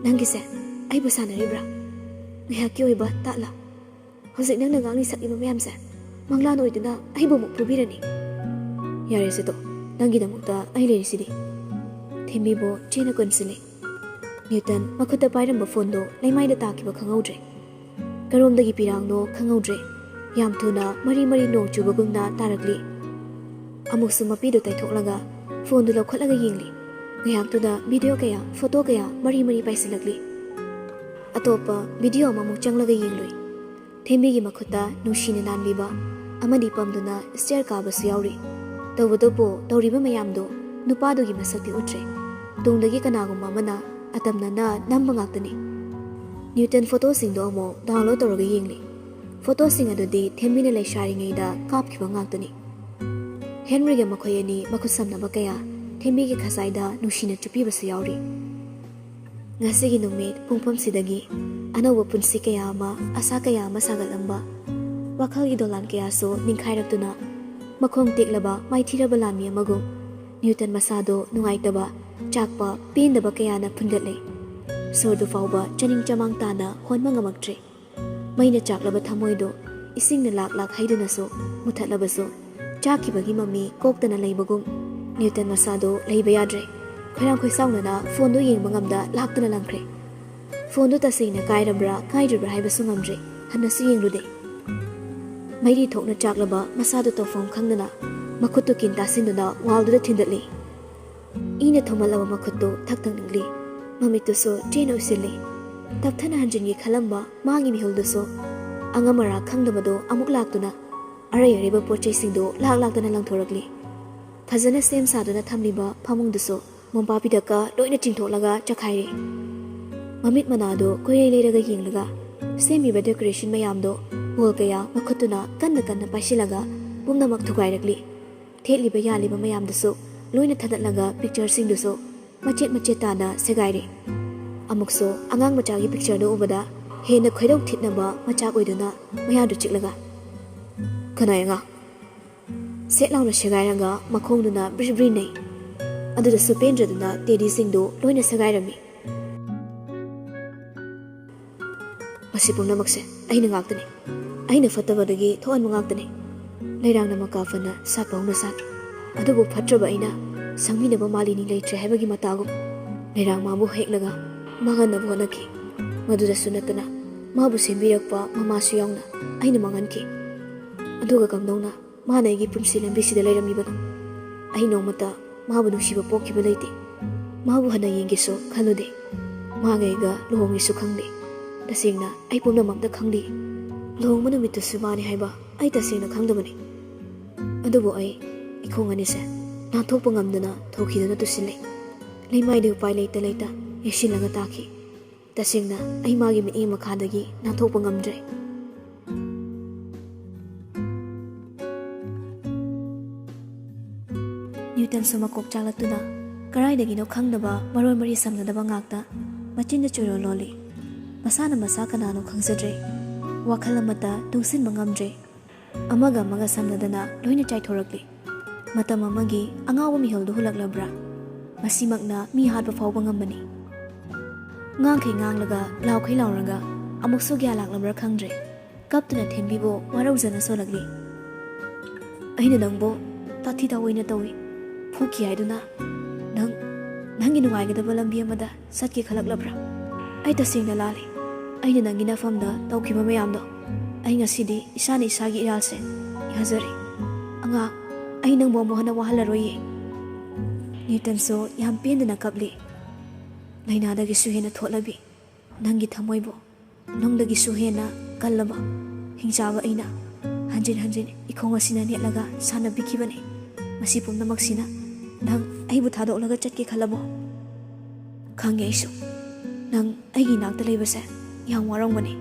"ꯅꯪꯒꯤꯁꯦ ꯑꯩꯕꯨ ꯁꯥꯟꯅꯔꯤꯕ꯭ꯔꯥ? ꯉꯥꯏꯍꯥꯛꯀꯤ ꯑꯣꯏꯕ ꯇꯥꯠꯂꯥ? ꯍꯧꯖꯤꯛ ꯅꯪꯅ ꯉꯥꯡꯂꯤ ꯁꯛꯂꯤꯕ ꯃꯌꯥꯝꯁꯦ ꯃꯪꯂꯥꯟ ꯑꯣꯏꯗꯨꯅ ꯑꯩꯕꯨ ꯑꯃꯨꯛ ꯐꯨꯕꯤꯔꯅꯤ꯫ ꯌꯥꯔꯦꯁꯦ ꯇꯣ, ꯅꯪꯒꯤꯗꯃꯛꯇ ꯑꯩ ꯂꯩꯔꯤꯁꯤꯗꯤ꯫" ꯊꯦꯝꯕꯤꯕꯨ ꯆꯦꯅ ꯀꯣꯟꯁꯤꯜꯂꯤ꯫ ꯅ꯭ꯌꯨꯇꯟ ꯃꯈꯨꯠꯇ ꯄꯥꯏꯔꯝꯕ ꯐꯣꯟꯗꯣ ꯂꯩꯃꯥꯏꯗ ꯇꯥꯈꯤꯕ ꯈꯪꯍꯧꯗ꯭ꯔꯦ꯫ ꯀꯔꯣꯝꯗꯒꯤ ꯄꯤꯔꯥꯡꯅꯣ ꯈꯪꯍꯧꯗ꯭ꯔꯦ꯫ ꯌꯥꯝ ꯊꯨꯅ ꯃꯔꯤ ꯃꯔꯤ ꯅꯣꯡ ꯆꯨꯕꯒꯨꯝꯅ ꯇꯥꯔꯛꯂꯤ꯫ ꯑꯃꯨꯛꯁꯨ ꯃꯄꯤꯗꯨ ꯇꯩꯊꯣꯛꯂꯒ ꯐꯣꯟꯗꯨ ꯂꯧꯈꯠꯂꯒ ꯌꯦꯡꯂꯤ꯫ ꯉꯥꯏꯍꯥꯛꯇꯨꯗ ꯚꯤꯗꯤꯑꯣ ꯀꯌꯥ, ꯐꯣꯇꯣ ꯀꯌꯥ ꯃꯔꯤ ꯃꯔꯤ ꯄꯥꯏꯁꯤꯜꯂꯛꯂꯤ꯫ ꯑꯇꯣꯞꯄ ꯚꯤꯗꯤꯑꯣ ꯑꯃꯃꯨꯛ ꯆꯪꯂꯒ ꯌꯦꯡꯂꯨꯏ꯫ ꯊꯦꯝꯕꯤꯒꯤ ꯃꯈꯨꯠꯇ ꯅꯨꯡꯁꯤꯅ ꯅꯥꯟꯕꯤꯕ ꯑꯃꯗꯤ ꯄꯝꯗꯨꯅ ꯁ꯭ꯇꯦꯌꯔ ꯀꯥꯕꯁꯨ ꯌꯥꯎꯔꯤ꯫ ꯇꯧꯕꯇꯕꯨ ꯇꯧꯔꯤꯕ ꯃꯌꯥꯝꯗꯨ ꯅꯨꯄꯥꯗꯨꯒꯤ ꯃꯁꯛꯇꯤ ꯎꯠꯇ꯭ꯔꯦ꯫ ꯇꯨꯡꯗꯒꯤ ꯀꯅꯥꯒꯨꯝꯕ ꯑꯃꯅ ꯑꯇꯝꯅꯅ ꯅꯝꯕ ꯉꯥꯛꯇꯅꯤ꯫ ꯅ꯭ꯌꯨꯇꯟ ꯐꯣꯇꯣꯁꯤꯡꯗꯣ ꯑꯃꯨꯛ ꯗꯥꯎꯟꯂꯣꯗ ꯇꯧꯔꯒ ꯌꯦꯡꯂꯤ꯫ ꯐꯣꯇꯣꯁꯤꯡ ꯑꯗꯨꯗꯤ ꯊꯦꯝꯃꯤꯅ ꯂꯩꯁꯥꯔꯤꯉꯩꯗ ꯀꯥꯞꯈꯤꯕ ꯉꯥꯛꯇꯅꯤ꯫ ꯍꯦꯟꯔꯤꯒ ꯃꯈꯣꯏ ꯑꯅꯤ ꯃꯈꯨꯠ ꯁꯝꯅꯕ ꯀꯌꯥ ꯊꯦꯝꯃꯤꯒꯤ ꯈꯖꯥꯏꯗ ꯅꯨꯡꯁꯤꯅ ꯆꯨꯞꯄꯤꯕꯁꯨ ꯌꯥꯎꯔꯤ꯫ ꯉꯁꯤꯒꯤ ꯅꯨꯃꯤꯠ ꯄꯨꯡꯐꯝꯁꯤꯗꯒꯤ ꯑꯅꯧꯕ ꯄꯨꯟꯁꯤ ꯀꯌꯥ ꯑꯃ, ꯑꯁꯥ ꯀꯌꯥ ꯑꯃ ꯁꯥꯒꯠꯂꯝꯕ, ꯋꯥꯈꯜꯒꯤ ꯗꯣꯂꯥꯟ ꯀꯌꯥꯁꯨ ꯅꯤꯡꯈꯥꯏꯔꯛꯇꯨꯅ, ꯃꯈꯣꯡ ꯇꯦꯛꯂꯕ ꯃꯥꯏꯊꯤꯔꯕ ꯂꯥꯟꯃꯤ ꯑꯃꯒꯨꯝ ꯅ꯭ꯌꯨꯇꯟ ꯃꯁꯥꯗꯣ ꯅꯨꯡꯉꯥꯏꯇꯕ, ꯆꯥꯛꯄ, ꯄꯦꯟꯗꯕ ꯀꯌꯥꯅ ꯐꯨꯟꯒꯠꯂꯦ꯫ ꯁꯣꯔꯗꯨ ꯐꯥꯎꯕ ꯆꯅꯤꯡ ꯆꯃꯥꯡ ꯇꯥꯅ ꯍꯣꯟꯕ ꯉꯝꯃꯛꯇ꯭ꯔꯦ꯫ ꯃꯩꯅ ꯆꯥꯛꯂꯕ ꯊꯃꯣꯏꯗꯨ ꯏꯁꯤꯡꯅ ꯂꯥꯛ ꯂꯥꯛ ꯍꯩꯗꯨꯅꯁꯨ ꯃꯨꯊꯠꯂꯕꯁꯨ, ꯆꯥꯛꯈꯤꯕꯒꯤ ꯃꯃꯤ ꯀꯣꯛꯇꯅ ꯂꯩꯕꯒꯨꯝ ꯅ꯭ꯌꯨꯇꯟ ꯃꯁꯥꯗꯨ ꯂꯩꯕ ꯌꯥꯗ꯭ꯔꯦ꯫ ꯈꯣꯏꯔꯥꯡ ꯈꯣꯏꯁꯥꯎꯅꯅ ꯐꯣꯟꯗꯨ ꯌꯦꯡꯕ ꯉꯝꯗ ꯂꯥꯛꯇꯨꯅ ꯂꯪꯈ꯭ꯔꯦ꯫ ꯐꯣꯟꯗꯨ ꯇꯁꯦꯡꯅ ꯀꯥꯏꯔꯕ꯭ꯔꯥ ꯀꯥꯏꯗ꯭ꯔꯤꯕ꯭ꯔꯥ ꯍꯥꯏꯕꯁꯨ ꯉꯝꯗ꯭ꯔꯦ꯫ ꯍꯟꯅꯁꯨ ꯌꯦꯡꯂꯨꯗꯦ꯫ ꯃꯩꯔꯤ ꯊꯣꯛꯅ ꯆꯥꯛꯂꯕ ꯃꯁꯥꯗꯨ ꯇꯧꯐꯝ ꯈꯪꯗꯅ ꯃꯈꯨꯠꯇꯨ ꯀꯤꯟ ꯇꯥꯁꯤꯟꯗꯨꯅ ꯋꯥꯜꯗꯨꯗ ꯊꯤꯟꯗꯠꯂꯤ꯫ ꯏꯅ ꯊꯨꯝꯍꯜꯂꯕ ꯃꯈꯨꯠꯇꯨ ꯊꯛ ꯊꯛ ꯅꯤꯛꯂꯤ꯫ ꯃꯃꯤꯠꯇꯨꯁꯨ ꯇ꯭ꯔꯦꯅ ꯎꯏꯁꯤꯜꯂꯤ꯫ ꯇꯞꯊꯅ ꯍꯟꯖꯤꯟꯒꯦ ꯈꯜꯂꯝꯕ ꯃꯥꯒꯤ ꯃꯤꯍꯨꯜꯗꯨꯁꯨ ꯑꯉꯝ ꯑꯔꯥꯛ ꯈꯪꯗꯕꯗꯨ ꯑꯃꯨꯛ ꯂꯥꯛꯇꯨꯅ ꯑꯔꯩ ꯑꯔꯩꯕ ꯄꯣꯠ ꯆꯩꯁꯤꯡꯗꯨ ꯂꯥꯛ ꯂꯥꯛꯇꯅ ꯂꯪꯊꯣꯔꯛꯂꯤ꯫ ꯐꯖꯅ ꯁꯦꯝ ꯁꯥꯗꯨꯅ ꯊꯝꯂꯤꯕ ꯐꯃꯨꯡꯗꯨꯁꯨ ꯃꯣꯝꯄꯥꯛ ꯐꯤꯗꯛꯀ ꯂꯣꯏꯅ ꯆꯤꯡꯊꯣꯛꯂꯒ ꯆꯈꯥꯏꯔꯦ꯫ ꯃꯃꯤꯠ ꯃꯅꯥꯗꯨ ꯀꯣꯏꯂꯩ ꯂꯩꯔꯒ ꯌꯦꯡꯂꯒ ꯁꯦꯝꯃꯤꯕ ꯗꯦꯀꯣꯔꯦꯁꯟ ꯃꯌꯥꯝꯗꯣ ꯕꯣꯜ ꯀꯌꯥ ꯃꯈꯨꯠꯇꯨꯅ ꯀꯟꯅ ꯀꯟꯅ ꯄꯥꯏꯁꯤꯜꯂꯒ ꯄꯨꯝꯅꯃꯛ ꯊꯨꯒꯥꯏꯔꯛꯂꯤ꯫ ꯊꯦꯠꯂꯤꯕ ꯌꯥꯜꯂꯤꯕ ꯃꯌꯥꯝꯗꯨꯁꯨ ꯂꯣꯏꯅ ꯊꯗꯠꯂꯒ ꯄꯤꯛꯆꯔꯁꯤꯡꯗꯨꯁꯨ ꯃꯆꯦꯠ ꯃꯆꯦꯠ ꯇꯥꯅ ꯁꯦꯒꯥꯏꯔꯦ꯫ ꯑꯃꯨꯛꯁꯨ ꯑꯉꯥꯡ ꯃꯆꯥꯒꯤ ꯄꯤꯛꯆꯔꯗꯨ ꯎꯕꯗ ꯍꯦꯟꯅ ꯈꯣꯏꯗꯧ ꯊꯤꯠꯅꯕ ꯃꯆꯥꯛ ꯑꯣꯏꯗꯨꯅ ꯃꯌꯥꯗꯨ ꯆꯤꯛꯂꯒ, "ꯀꯅꯥꯏ ꯑꯉꯥꯡ? ꯁꯦꯠ ꯂꯥꯎꯅ ꯁꯦꯒꯥꯏꯔꯒ ꯃꯈꯣꯡꯗꯨꯅ ꯕ꯭ꯔꯤ ꯕ꯭ꯔꯤ ꯅꯩ꯫ ꯑꯗꯨꯗꯁꯨ ꯄꯦꯟꯗ꯭ꯔꯗꯨꯅ ꯇꯦꯗꯤꯁꯤꯡꯗꯨ ꯂꯣꯏꯅ ꯁꯦꯒꯥꯏꯔꯝꯃꯤ꯫ ꯃꯁꯤ ꯄꯨꯝꯅꯃꯛꯁꯦ ꯑꯩꯅ ꯉꯥꯛꯇꯅꯤ꯫ ꯑꯩꯅ ꯐꯠꯇꯕꯗꯒꯤ ꯊꯣꯛꯍꯟꯕ ꯉꯥꯛꯇꯅꯤ꯫ ꯂꯩꯔꯥꯡꯅ ꯃꯀꯥ ꯐꯅ ꯁꯥꯠꯄ ꯍꯧꯅ ꯁꯥꯠꯂꯤ꯫ ꯑꯗꯨꯕꯨ ꯐꯠꯇ꯭ꯔꯕ ꯑꯩꯅ ꯁꯪꯃꯤꯟꯅꯕ ꯃꯥꯂꯤꯅꯤ ꯂꯩꯇ꯭ꯔꯦ ꯍꯥꯏꯕꯒꯤ ꯃꯇꯥꯒꯨꯝ ꯂꯩꯔꯥꯡ ꯃꯥꯕꯨ ꯍꯦꯛꯂꯒ ꯃꯥꯡꯍꯟꯅꯕ ꯍꯣꯠꯅꯈꯤ꯫ ꯃꯗꯨꯗꯁꯨ ꯅꯠꯇꯅ ꯃꯥꯕꯨ ꯁꯦꯝꯕꯤꯔꯛꯄ ꯃꯃꯥꯁꯨ ꯌꯥꯎꯅ ꯑꯩꯅ ꯃꯥꯡꯍꯟꯈꯤ꯫ ꯑꯗꯨꯒ ꯀꯝꯗꯧꯅ ꯃꯥꯅ ꯑꯩꯒꯤ ꯄꯨꯟꯁꯤ ꯂꯝꯕꯤꯁꯤꯗ ꯂꯩꯔꯝꯂꯤꯕꯅꯣ? ꯑꯩ ꯅꯣꯡꯃꯇ ꯃꯥꯕꯨ ꯅꯨꯡꯁꯤꯕ ꯄꯣꯛꯈꯤꯕ ꯂꯩꯇꯦ꯫ ꯃꯥꯕꯨ ꯍꯟꯅ ꯌꯦꯡꯒꯦꯁꯨ ꯈꯜꯂꯨꯗꯦ꯫ ꯃꯥꯒ ꯑꯩꯒ ꯂꯨꯍꯣꯡꯒꯦꯁꯨ ꯈꯪꯗꯦ꯫ ꯇꯁꯦꯡꯅ ꯑꯩ ꯄꯨꯝꯅꯃꯛꯇ ꯈꯪꯂꯤ꯫ ꯂꯨꯍꯣꯡꯕ ꯅꯨꯃꯤꯠꯇꯨꯁꯨ ꯃꯥꯅꯤ ꯍꯥꯏꯕ ꯑꯩ ꯇꯁꯦꯡꯅ ꯈꯪꯗꯕꯅꯤ꯫ ꯑꯗꯨꯕꯨ ꯑꯩ ꯏꯈꯣꯡ ꯑꯅꯤꯁꯦ ꯅꯥꯟꯊꯣꯛꯄ ꯉꯝꯗꯅ ꯊꯣꯛꯈꯤꯗꯨꯅ ꯇꯨꯁꯤꯜꯂꯤ꯫ ꯂꯩꯃꯥꯏꯗ ꯎꯄꯥꯏ ꯂꯩꯇ ꯂꯩꯇ ꯌꯩꯁꯤꯜꯂꯒ ꯇꯥꯈꯤ꯫ ꯇꯁꯦꯡꯅ ꯑꯩ ꯃꯥꯒꯤ ꯃꯤꯠꯌꯦꯡ ꯃꯈꯥꯗꯒꯤ ꯅꯥꯟꯊꯣꯛꯄ ꯉꯝꯗ꯭ꯔꯦ꯫ ꯅ꯭ꯌꯨꯇꯟꯁꯨ ꯃꯀꯣꯛ ꯆꯥꯛꯂꯛꯇꯨꯅ ꯀꯔꯥꯏꯗꯒꯤꯅꯣ ꯈꯪꯗꯕ ꯃꯔꯣꯟ ꯃꯔꯤ ꯁꯝꯅꯗꯕ ꯉꯥꯛꯇ ꯃꯆꯤꯟꯗ ꯆꯣꯏꯔꯣꯜ ꯂꯣꯜꯂꯤ꯫ ꯃꯁꯥꯅ ꯃꯁꯥ ꯀꯅꯥꯅꯣ ꯈꯪꯖꯗ꯭ꯔꯦ꯫ ꯋꯥꯈꯜ ꯑꯃꯠꯇ ꯇꯨꯡꯁꯤꯟꯕ ꯉꯝꯗ꯭ꯔꯦ꯫ ꯑꯃꯒ ꯑꯃꯒ ꯁꯝꯅꯗꯅ ꯂꯣꯏꯅ ꯆꯥꯏꯊꯣꯔꯛꯂꯤ꯫ ꯃꯇꯝ ꯑꯃꯒꯤ ꯑꯉꯥꯎꯕ ꯃꯤꯍꯨꯜꯗꯨ ꯍꯨꯜꯂꯛꯂꯕ꯭ꯔꯥ? ꯃꯁꯤꯃꯛꯅ ꯃꯤ ꯍꯥꯠꯄ ꯐꯥꯎꯕ ꯉꯝꯕꯅꯤ꯫ ꯉꯥꯡꯈꯩ ꯉꯥꯡꯂꯒ, ꯂꯥꯎꯈꯩ ꯂꯥꯎꯔꯒ ꯑꯃꯨꯛꯁꯨ ꯒ꯭ꯌꯥꯟ ꯂꯥꯛꯂꯕ꯭ꯔꯥ ꯈꯪꯗ꯭ꯔꯦ꯫ ꯀꯞꯇꯨꯅ ꯊꯦꯝꯕꯤꯕꯨ ꯋꯥꯔꯧꯖꯅ ꯁꯣꯜꯂꯛꯂꯤ꯫ "ꯑꯩꯅ ꯅꯪꯕꯨ ꯇꯥꯊꯤ ꯇꯥꯑꯣꯏꯅ ꯇꯧꯏ, ꯐꯨꯈꯤ ꯍꯥꯏꯗꯨꯅ ꯅꯪ ꯅꯪꯒꯤ ꯅꯨꯡꯉꯥꯏꯒꯗꯕ ꯂꯝꯕꯤ ꯑꯃꯗ ꯆꯠꯀꯦ ꯈꯜꯂꯛꯂꯕ꯭ꯔꯥ? ꯑꯩ ꯇꯁꯦꯡꯅ ꯂꯥꯜꯂꯤ꯫ ꯑꯩꯅ ꯅꯪꯒꯤ ꯅꯐꯝꯗ ꯇꯧꯈꯤꯕ ꯃꯌꯥꯝꯗꯣ ꯑꯩ ꯉꯁꯤꯗꯤ ꯏꯁꯥꯅ ꯏꯁꯥꯒꯤ ꯏꯔꯥꯜꯁꯦ ꯌꯥꯖꯔꯦ꯫ ꯑꯉꯥꯡ, ꯑꯩ ꯅꯪꯕꯨ ꯑꯃꯨꯛ ꯍꯟꯅ ꯋꯥꯍꯜꯂꯔꯣꯏꯌꯦ꯫" ꯅ꯭ꯌꯨꯇꯟꯁꯨ ꯌꯥꯝ ꯄꯦꯟꯗꯅ ꯀꯞꯂꯤ꯫ "ꯂꯥꯏꯅꯥꯗꯒꯤꯁꯨ ꯍꯦꯟꯅ ꯊꯣꯠꯂꯕꯤ ꯅꯪꯒꯤ ꯊꯃꯣꯏꯕꯨ ꯅꯨꯡꯗꯒꯤꯁꯨ ꯍꯦꯟꯅ ꯀꯜꯂꯕ ꯍꯤꯡꯆꯥꯕ ꯑꯩꯅ ꯍꯟꯖꯤꯟ ꯍꯟꯖꯤꯟ ꯏꯈꯣꯡ ꯑꯁꯤꯅ ꯅꯦꯠꯂꯒ ꯁꯥꯟꯅꯕꯤꯈꯤꯕꯅꯤ꯫ ꯃꯁꯤ ꯄꯨꯝꯅꯃꯛꯁꯤꯅ ꯅꯪ ꯑꯩꯕꯨ ꯊꯥꯗꯣꯛꯂꯒ ꯆꯠꯀꯦ ꯈꯜꯂꯕꯣ? ꯈꯪꯉꯦ ꯑꯩꯁꯨ꯫ ꯅꯪ ꯑꯩꯒꯤ ꯏꯅꯥꯛꯇ ꯂꯩꯕꯁꯦ ꯌꯥꯝ ꯋꯥꯔꯝꯒꯅꯤ,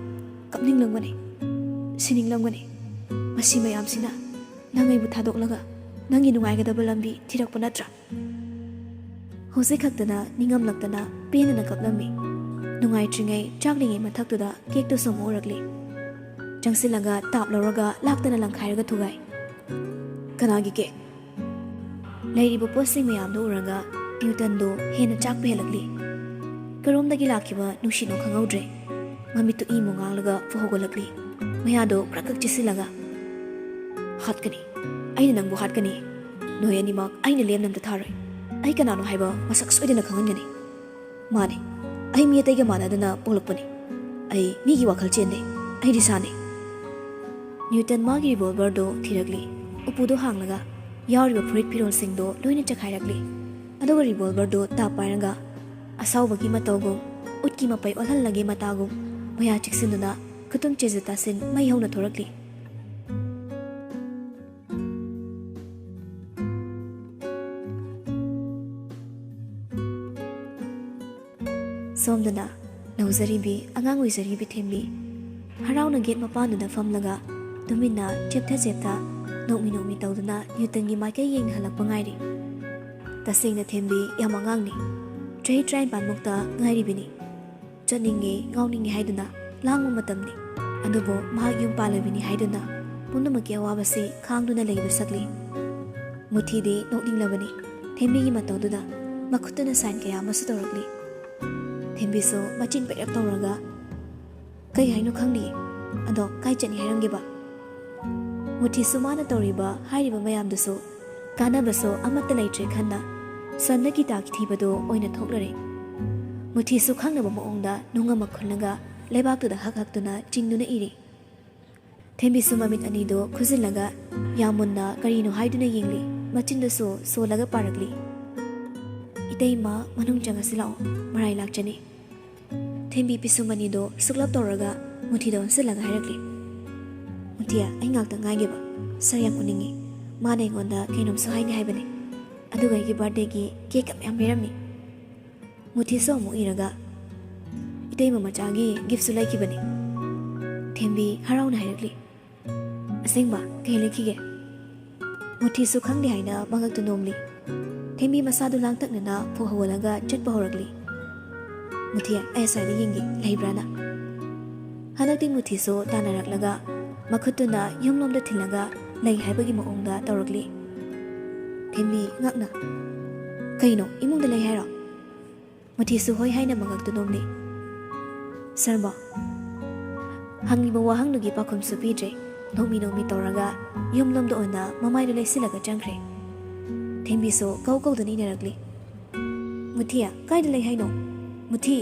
ꯀꯞꯅꯤꯡꯂꯝꯒꯅꯤ, ꯁꯤꯅꯤꯡꯂꯝꯒꯅꯤ꯫ ꯃꯁꯤ ꯃꯌꯥꯝꯁꯤꯅ ꯅꯪ ꯑꯩꯕꯨ ꯊꯥꯗꯣꯛꯂꯒ ꯅꯪꯒꯤ ꯅꯨꯡꯉꯥꯏꯒꯗꯕ ꯂꯝꯕꯤ ꯊꯤꯔꯛꯄ ꯅꯠꯇ꯭ꯔꯥ?" ꯍꯧꯖꯤꯛ ꯈꯛꯇꯅ ꯅꯤꯡꯉꯝꯂꯛꯇꯅ ꯄꯦꯟꯗꯅ ꯀꯞꯂꯝꯃꯤ꯫ ꯅꯨꯡꯉꯥꯏꯇ꯭ꯔꯤꯉꯩ ꯆꯥꯛꯂꯤꯉꯩ ꯃꯊꯛꯇꯨꯗ ꯀꯦꯛꯇꯨꯁꯨ ꯑꯃꯨꯛ ꯎꯔꯛꯂꯤ꯫ ꯆꯪꯁꯤꯜꯂꯒ ꯇꯥꯞ ꯂꯧꯔꯒ ꯂꯥꯛꯇꯅ ꯂꯪꯈꯥꯏꯔꯒ ꯊꯨꯒꯥꯏ꯫ "ꯀꯅꯥꯒꯤ ꯀꯦꯛ?" ꯂꯩꯔꯤꯕ ꯄꯣꯠꯁꯤꯡ ꯃꯌꯥꯝꯗꯨ ꯎꯔꯒ ꯅ꯭ꯌꯨꯇꯟꯗꯨ ꯍꯦꯟꯅ ꯆꯥꯛꯄ ꯍꯦꯜꯂꯛꯂꯤ꯫ ꯀꯔꯣꯝꯗꯒꯤ ꯂꯥꯛꯈꯤꯕ ꯅꯨꯡꯁꯤꯠꯅꯣ ꯈꯪꯍꯧꯗ꯭ꯔꯦ꯫ ꯃꯃꯤꯠꯇꯨ ꯏꯃꯨ ꯉꯥꯡꯂꯒ ꯐꯨ ꯍꯧꯒꯠꯂꯛꯂꯤ꯫ ꯃꯌꯥꯗꯣ ꯈ꯭ꯔꯛ ꯈ꯭ꯔꯛ ꯆꯤꯁꯤꯜꯂꯒ, "ꯍꯥꯠꯀꯅꯤ, ꯑꯩꯅ ꯅꯪꯕꯨ ꯍꯥꯠꯀꯅꯤ꯫ ꯅꯣꯏ ꯑꯅꯤꯃꯛ ꯑꯩꯅ ꯂꯦꯝꯅ ꯑꯝꯇ ꯊꯥꯔꯣꯏ꯫ ꯑꯩ ꯀꯅꯥꯅꯣ ꯍꯥꯏꯕ ꯃꯁꯛ ꯁꯣꯏꯗꯅ ꯈꯪꯍꯟꯒꯅꯤ꯫ ꯃꯥꯅꯤ, ꯑꯩ ꯃꯤ ꯑꯇꯩꯒ ꯃꯥꯟꯅꯗꯅ ꯄꯣꯛꯂꯛꯄꯅꯤ꯫ ꯑꯩ ꯃꯤꯒꯤ ꯋꯥꯈꯜ ꯆꯦꯟꯗꯦ꯫ ꯑꯩ ꯔꯤꯁꯥꯅꯤ꯫" ꯅ꯭ꯌꯨꯇꯟ ꯃꯥꯒꯤ ꯔꯤꯚꯣꯜꯚꯔꯗꯨ ꯊꯤꯔꯛꯂꯤ꯫ ꯎꯄꯨꯗꯨ ꯍꯥꯡꯂꯒ ꯌꯥꯎꯔꯤꯕ ꯐꯨꯔꯤꯠ ꯐꯤꯔꯣꯜꯁꯤꯡꯗꯣ ꯂꯣꯏꯅ ꯆꯈꯥꯏꯔꯛꯂꯤ꯫ ꯑꯗꯨꯒ ꯔꯤꯚꯣꯜꯚꯔꯗꯨ ꯇꯥꯞ ꯄꯥꯏꯔꯒ ꯑꯁꯥꯎꯕꯒꯤ ꯃꯇꯧꯒꯨꯝ, ꯎꯠꯀꯤ ꯃꯄꯩ ꯑꯣꯜꯍꯜꯂꯒꯦ ꯃꯇꯥꯒꯨꯝ, ꯃꯌꯥ ꯆꯤꯛꯁꯤꯟꯗꯨꯅ ꯈꯨꯇꯨꯝ ꯆꯦꯖ ꯇꯥꯁꯤꯟ ꯃꯩ ꯍꯧꯅ ꯊꯣꯔꯛꯂꯤ꯫ ꯁꯣꯝꯗꯅ ꯂꯧꯖꯔꯤꯕꯤ, ꯑꯉꯥꯡ ꯑꯣꯏꯖꯔꯤꯕꯤ ꯊꯦꯝꯕꯤ ꯍꯔꯥꯎꯅ ꯒꯦꯠ ꯃꯄꯥꯟꯗꯨꯗ ꯐꯝꯂꯒ ꯇꯨꯃꯤꯟꯅ ꯆꯦꯞꯊ ꯆꯦꯞꯊ, ꯅꯣꯛꯃꯤ ꯅꯣꯛꯃꯤ ꯇꯧꯗꯨꯅ ꯅ꯭ꯌꯨꯇꯟꯒꯤ ꯃꯥꯏꯀꯩ ꯌꯦꯡꯅ ꯍꯜꯂꯛꯄ ꯉꯥꯏꯔꯤ꯫ ꯇꯁꯦꯡꯅ ꯊꯦꯝꯕꯤ ꯌꯥꯝ ꯑꯉꯥꯡꯅꯤ꯫ ꯆꯍꯤ ꯇꯔꯥꯅꯤꯄꯥꯟꯃꯨꯛꯇ ꯉꯥꯏꯔꯤꯕꯅꯤ꯫ ꯆꯠꯅꯤꯡꯉꯦ, ꯉꯥꯎꯅꯤꯡꯉꯦ ꯍꯥꯏꯗꯨꯅ ꯂꯥꯡꯕ ꯃꯇꯝꯅꯤ꯫ ꯑꯗꯨꯕꯨ ꯃꯍꯥꯛ ꯌꯨꯝ ꯄꯥꯜꯂꯕꯤꯅꯤ ꯍꯥꯏꯗꯨꯅ ꯄꯨꯝꯅꯃꯛꯀꯤ ꯑꯋꯥꯕꯁꯤ ꯈꯥꯡꯗꯨꯅ ꯂꯩꯕ ꯁꯛꯂꯤ꯫ ꯃꯨꯊꯤꯗꯤ ꯅꯣꯛꯅꯤꯡꯂꯕꯅꯤ꯫ ꯊꯦꯝꯕꯤꯒꯤ ꯃꯇꯧꯗꯨꯗ ꯃꯈꯨꯠꯇꯨꯅ ꯁꯥꯏꯟ ꯀꯌꯥ ꯑꯃꯁꯨ ꯇꯧꯔꯛꯂꯤ꯫ ꯊꯦꯝꯕꯤꯁꯨ ꯃꯆꯤꯟ ꯄꯩꯔꯞ ꯇꯧꯔꯒ, "ꯀꯩ ꯍꯥꯏꯅꯣ ꯈꯪꯗꯤꯌꯦ꯫ ꯑꯗꯣ ꯀꯥꯏ ꯆꯠꯅꯤ ꯍꯥꯏꯔꯝꯒꯦꯕ?" ꯃꯨꯊꯤꯁꯨ ꯃꯥꯅ ꯇꯧꯔꯤꯕ ꯍꯥꯏꯔꯤꯕ ꯃꯌꯥꯝꯗꯨꯁꯨ ꯀꯥꯟꯅꯕꯁꯨ ꯑꯃꯠꯇ ꯂꯩꯇ꯭ꯔꯦ ꯈꯟꯅ ꯁꯟꯅ ꯒꯤꯇꯥꯒꯤ ꯊꯤꯕꯗꯨ ꯑꯣꯏꯅ ꯊꯣꯛꯂꯔꯦ꯫ ꯃꯨꯊꯤꯁꯨ ꯈꯪꯅꯕ ꯃꯑꯣꯡꯗ ꯅꯨꯡ ꯑꯃ ꯈꯨꯜꯂꯒ ꯂꯩꯕꯥꯛꯇꯨꯗ ꯍꯛ ꯍꯛꯇꯨꯅ ꯆꯤꯡꯗꯨꯅ ꯏꯔꯤ꯫ ꯊꯦꯝꯕꯤꯁꯨ ꯃꯃꯤꯠ ꯑꯅꯤꯗꯨ ꯈꯨꯖꯤꯜꯂꯒ ꯌꯥꯝ ꯃꯨꯟꯅ ꯀꯔꯤꯅꯣ ꯍꯥꯏꯗꯨꯅ ꯌꯦꯡꯂꯤ꯫ ꯃꯆꯤꯟꯗꯨꯁꯨ ꯁꯣꯜꯂꯒ ꯄꯥꯔꯛꯂꯤ꯫ "ꯏꯇꯩꯃ, ꯃꯅꯨꯡ ꯆꯪꯉꯁꯤ ꯂꯥꯛꯑꯣ, ꯃꯔꯥꯏ ꯂꯥꯛꯆꯅꯤ꯫" ꯊꯦꯝꯕꯤ ꯄꯤꯁꯨꯝ ꯑꯅꯤꯗꯣ ꯁꯨꯛꯂꯞ ꯇꯧꯔꯒ ꯃꯨꯊꯤꯗ ꯑꯣꯟꯁꯤꯜꯂꯒ ꯍꯥꯏꯔꯛꯂꯤ꯫ "ꯃꯨꯊꯤꯌꯥ, ꯑꯩ ꯉꯥꯛꯇ ꯉꯥꯏꯒꯦꯕ꯫ ꯁꯥꯔ ꯌꯥꯝ ꯎꯅꯤꯡꯉꯤ꯫ ꯃꯥꯅ ꯑꯩꯉꯣꯟꯗ ꯀꯩꯅꯣꯝꯁꯨ ꯍꯥꯏꯅꯤ ꯍꯥꯏꯕꯅꯤ꯫ ꯑꯗꯨꯒ ꯑꯩꯒꯤ ꯕꯥꯔꯗꯦꯒꯤ ꯀꯦꯛꯀ ꯃꯌꯥꯝ ꯄꯤꯔꯝꯃꯤ꯫" ꯃꯨꯊꯤꯁꯨ ꯑꯃꯨꯛ ꯏꯔꯒ, "ꯏꯇꯩꯃ ꯃꯆꯥꯒꯤ ꯒꯤꯐꯁꯨ ꯂꯩꯈꯤꯕꯅꯤ꯫" ꯊꯦꯝꯕꯤ ꯍꯔꯥꯎꯅ ꯍꯥꯏꯔꯛꯂꯤ꯫ "ꯑꯁꯦꯡꯕ? ꯀꯩ ꯂꯩꯈꯤꯒꯦ?" ꯃꯨꯊꯤꯁꯨ ꯈꯪꯗꯦ ꯍꯥꯏꯅ ꯃꯉꯛꯇꯨ ꯅꯣꯝꯂꯤ꯫ ꯊꯦꯝꯕꯤ ꯃꯁꯥꯗꯨ ꯂꯥꯡꯇꯛꯅꯅ ꯐꯨꯛ ꯍꯧꯒꯠꯂꯒ ꯆꯠꯄ ꯍꯧꯔꯛꯂꯤ꯫ "ꯃꯨꯊꯤ, ꯑꯩ ꯑꯁ꯭ꯋꯥꯏꯗ ꯌꯦꯡꯒꯦ, ꯂꯩꯕ꯭ꯔꯥꯅ?" ꯍꯟꯗꯛꯇꯤ ꯃꯨꯊꯤꯁꯨ ꯇꯥꯟꯅꯔꯛꯂꯒ ꯃꯈꯨꯠꯇꯨꯅ ꯌꯨꯝꯂꯣꯝꯗ ꯊꯤꯜꯂꯒ ꯂꯩ ꯍꯥꯏꯕꯒꯤ ꯃꯑꯣꯡꯗ ꯇꯧꯔꯛꯂꯤ꯫ ꯊꯦꯝꯕꯤ ꯉꯛꯅ, "ꯀꯩꯅꯣ, ꯏꯃꯨꯡꯗ ꯂꯩ ꯍꯥꯏꯔꯣ?" ꯃꯨꯊꯤꯁꯨ ꯍꯣꯏ ꯍꯥꯏꯅ ꯃꯉꯛꯇꯨ ꯅꯣꯝꯂꯤ꯫ ꯁꯔꯃ ꯍꯪꯂꯤꯕ ꯋꯥꯍꯪꯗꯨꯒꯤ ꯄꯥꯎꯈꯨꯝꯁꯨ ꯄꯤꯗ꯭ꯔꯦ꯫ ꯅꯣꯛꯃꯤ ꯅꯣꯛꯃꯤ ꯇꯧꯔꯒ ꯌꯨꯝꯂꯣꯝꯗ ꯑꯣꯏꯅ ꯃꯃꯥꯏꯗꯨ ꯂꯩꯁꯤꯜꯂꯒ ꯆꯪꯈ꯭ꯔꯦ꯫ ꯊꯦꯝꯕꯤꯁꯨ ꯀꯧ ꯀꯧꯗꯨꯅ ꯏꯟꯅꯔꯛꯂꯤ꯫ "ꯃꯨꯊꯤ, ꯀꯥꯏꯗ ꯂꯩ ꯍꯥꯏꯅꯣ? ꯃꯨꯊꯤ!"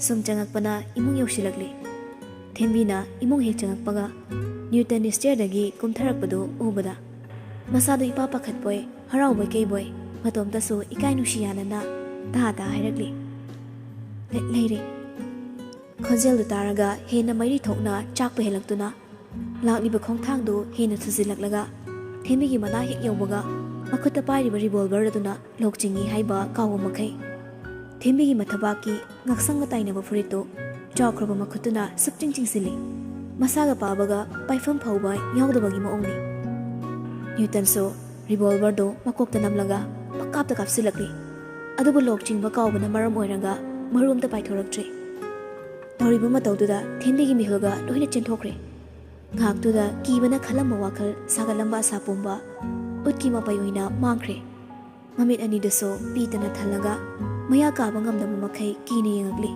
ꯁꯨꯝ ꯆꯪꯉꯛꯄꯅ ꯏꯃꯨꯡ ꯌꯧꯁꯤꯜꯂꯛꯂꯤ꯫ ꯊꯦꯝꯕꯤꯅ ꯏꯃꯨꯡ ꯍꯦꯛ ꯆꯪꯉꯛꯄꯒ ꯅ꯭ꯌꯨꯇꯟ ꯁ꯭ꯇꯦꯌꯔꯗꯒꯤ ꯀꯨꯝꯊꯔꯛꯄꯗꯨ ꯎꯕꯗ ꯃꯁꯥꯗꯨ ꯏꯄꯥ ꯄꯥꯈꯠꯄꯣꯏ, ꯍꯔꯥꯎꯕꯣꯏ ꯀꯩꯕꯣꯏ, ꯃꯇꯣꯝꯇꯁꯨ ꯏꯀꯥꯏ ꯅꯨꯡꯁꯤ ꯌꯥꯅꯅ ꯇꯥ ꯇꯥ ꯍꯥꯏꯔꯛꯂꯤ꯫ "ꯂꯩ-, ꯂꯩꯔꯦ꯫" ꯈꯣꯟꯖꯦꯜꯗꯨ ꯇꯥꯔꯒ ꯍꯦꯟꯅ ꯃꯩꯔꯤ ꯊꯣꯛꯅ ꯆꯥꯛꯄ ꯍꯦꯜꯂꯛꯇꯨꯅ ꯂꯥꯛꯂꯤꯕ ꯈꯣꯡꯊꯥꯡꯗꯨ ꯍꯦꯟꯅ ꯊꯨꯖꯤꯜꯂꯛꯂꯒ ꯊꯦꯝꯕꯤꯒꯤ ꯃꯅꯥꯛ ꯍꯦꯛ ꯌꯧꯕꯒ ꯃꯈꯨꯠꯇ ꯄꯥꯏꯔꯤꯕ ꯔꯤꯚꯣꯜꯚꯔ ꯑꯗꯨꯅ ꯂꯣꯛ ꯆꯤꯡꯏ ꯍꯥꯏꯕ ꯀꯥꯎꯕ ꯃꯈꯩ꯫ ꯊꯦꯝꯕꯤꯒꯤ ꯃꯊꯕꯥꯛꯀꯤ ꯉꯛꯁꯪꯒ ꯇꯥꯏꯅꯕ ꯐꯨꯔꯤꯠꯇꯨ ꯆꯥꯎꯈ꯭ꯔꯕ ꯃꯈꯨꯠꯇꯨꯅ ꯁꯨꯞꯆꯤꯡ ꯆꯤꯡꯁꯤꯜꯂꯤ꯫ ꯃꯁꯥꯒ ꯄꯥꯕꯒ ꯄꯥꯏꯐꯝ ꯐꯥꯎꯕ ꯌꯥꯎꯗꯕꯒꯤ ꯃꯑꯣꯡꯅꯤ꯫ ꯅ꯭ꯌꯨꯇꯟꯁꯨ ꯔꯤꯚꯣꯜꯚꯔꯗꯨ ꯃꯀꯣꯛꯇ ꯅꯝꯂꯒ ꯄꯪꯀꯥꯞꯇ ꯀꯥꯞꯁꯤꯜꯂꯛꯂꯤ꯫ ꯑꯗꯨꯕꯨ ꯂꯣꯛ ꯆꯤꯡꯕ ꯀꯥꯎꯕꯅ ꯃꯔꯝ ꯑꯣꯏꯔꯒ ꯃꯔꯨ ꯑꯝꯇ ꯄꯥꯏꯊꯣꯔꯛꯇ꯭ꯔꯤ꯫ ꯇꯧꯔꯤꯕ ꯃꯇꯧꯗꯨꯗ ꯊꯦꯝꯕꯤꯒꯤ ꯃꯤꯍꯨꯜꯒ ꯂꯣꯏꯅ ꯆꯦꯟꯊꯣꯛꯈ꯭ꯔꯦ꯫ ꯉꯥꯏꯍꯥꯛꯇꯨꯗ ꯀꯤꯕꯅ ꯈꯜꯂꯝꯕ ꯋꯥꯈꯜ ꯁꯥꯒꯠꯂꯝꯕ ꯑꯁꯥ ꯄꯨꯝꯕ ꯎꯠꯀꯤ ꯃꯄꯩ ꯑꯣꯏꯅ ꯃꯥꯡꯈ꯭ꯔꯦ꯫ ꯃꯃꯤꯠ ꯑꯅꯤꯗꯨꯁꯨ ꯄꯤꯇꯅ ꯊꯜꯂꯒ ꯃꯌꯥ ꯀꯥꯕ ꯉꯝꯗꯕ ꯃꯈꯩ ꯀꯤꯅ ꯌꯦꯡꯉꯛꯂꯤ꯫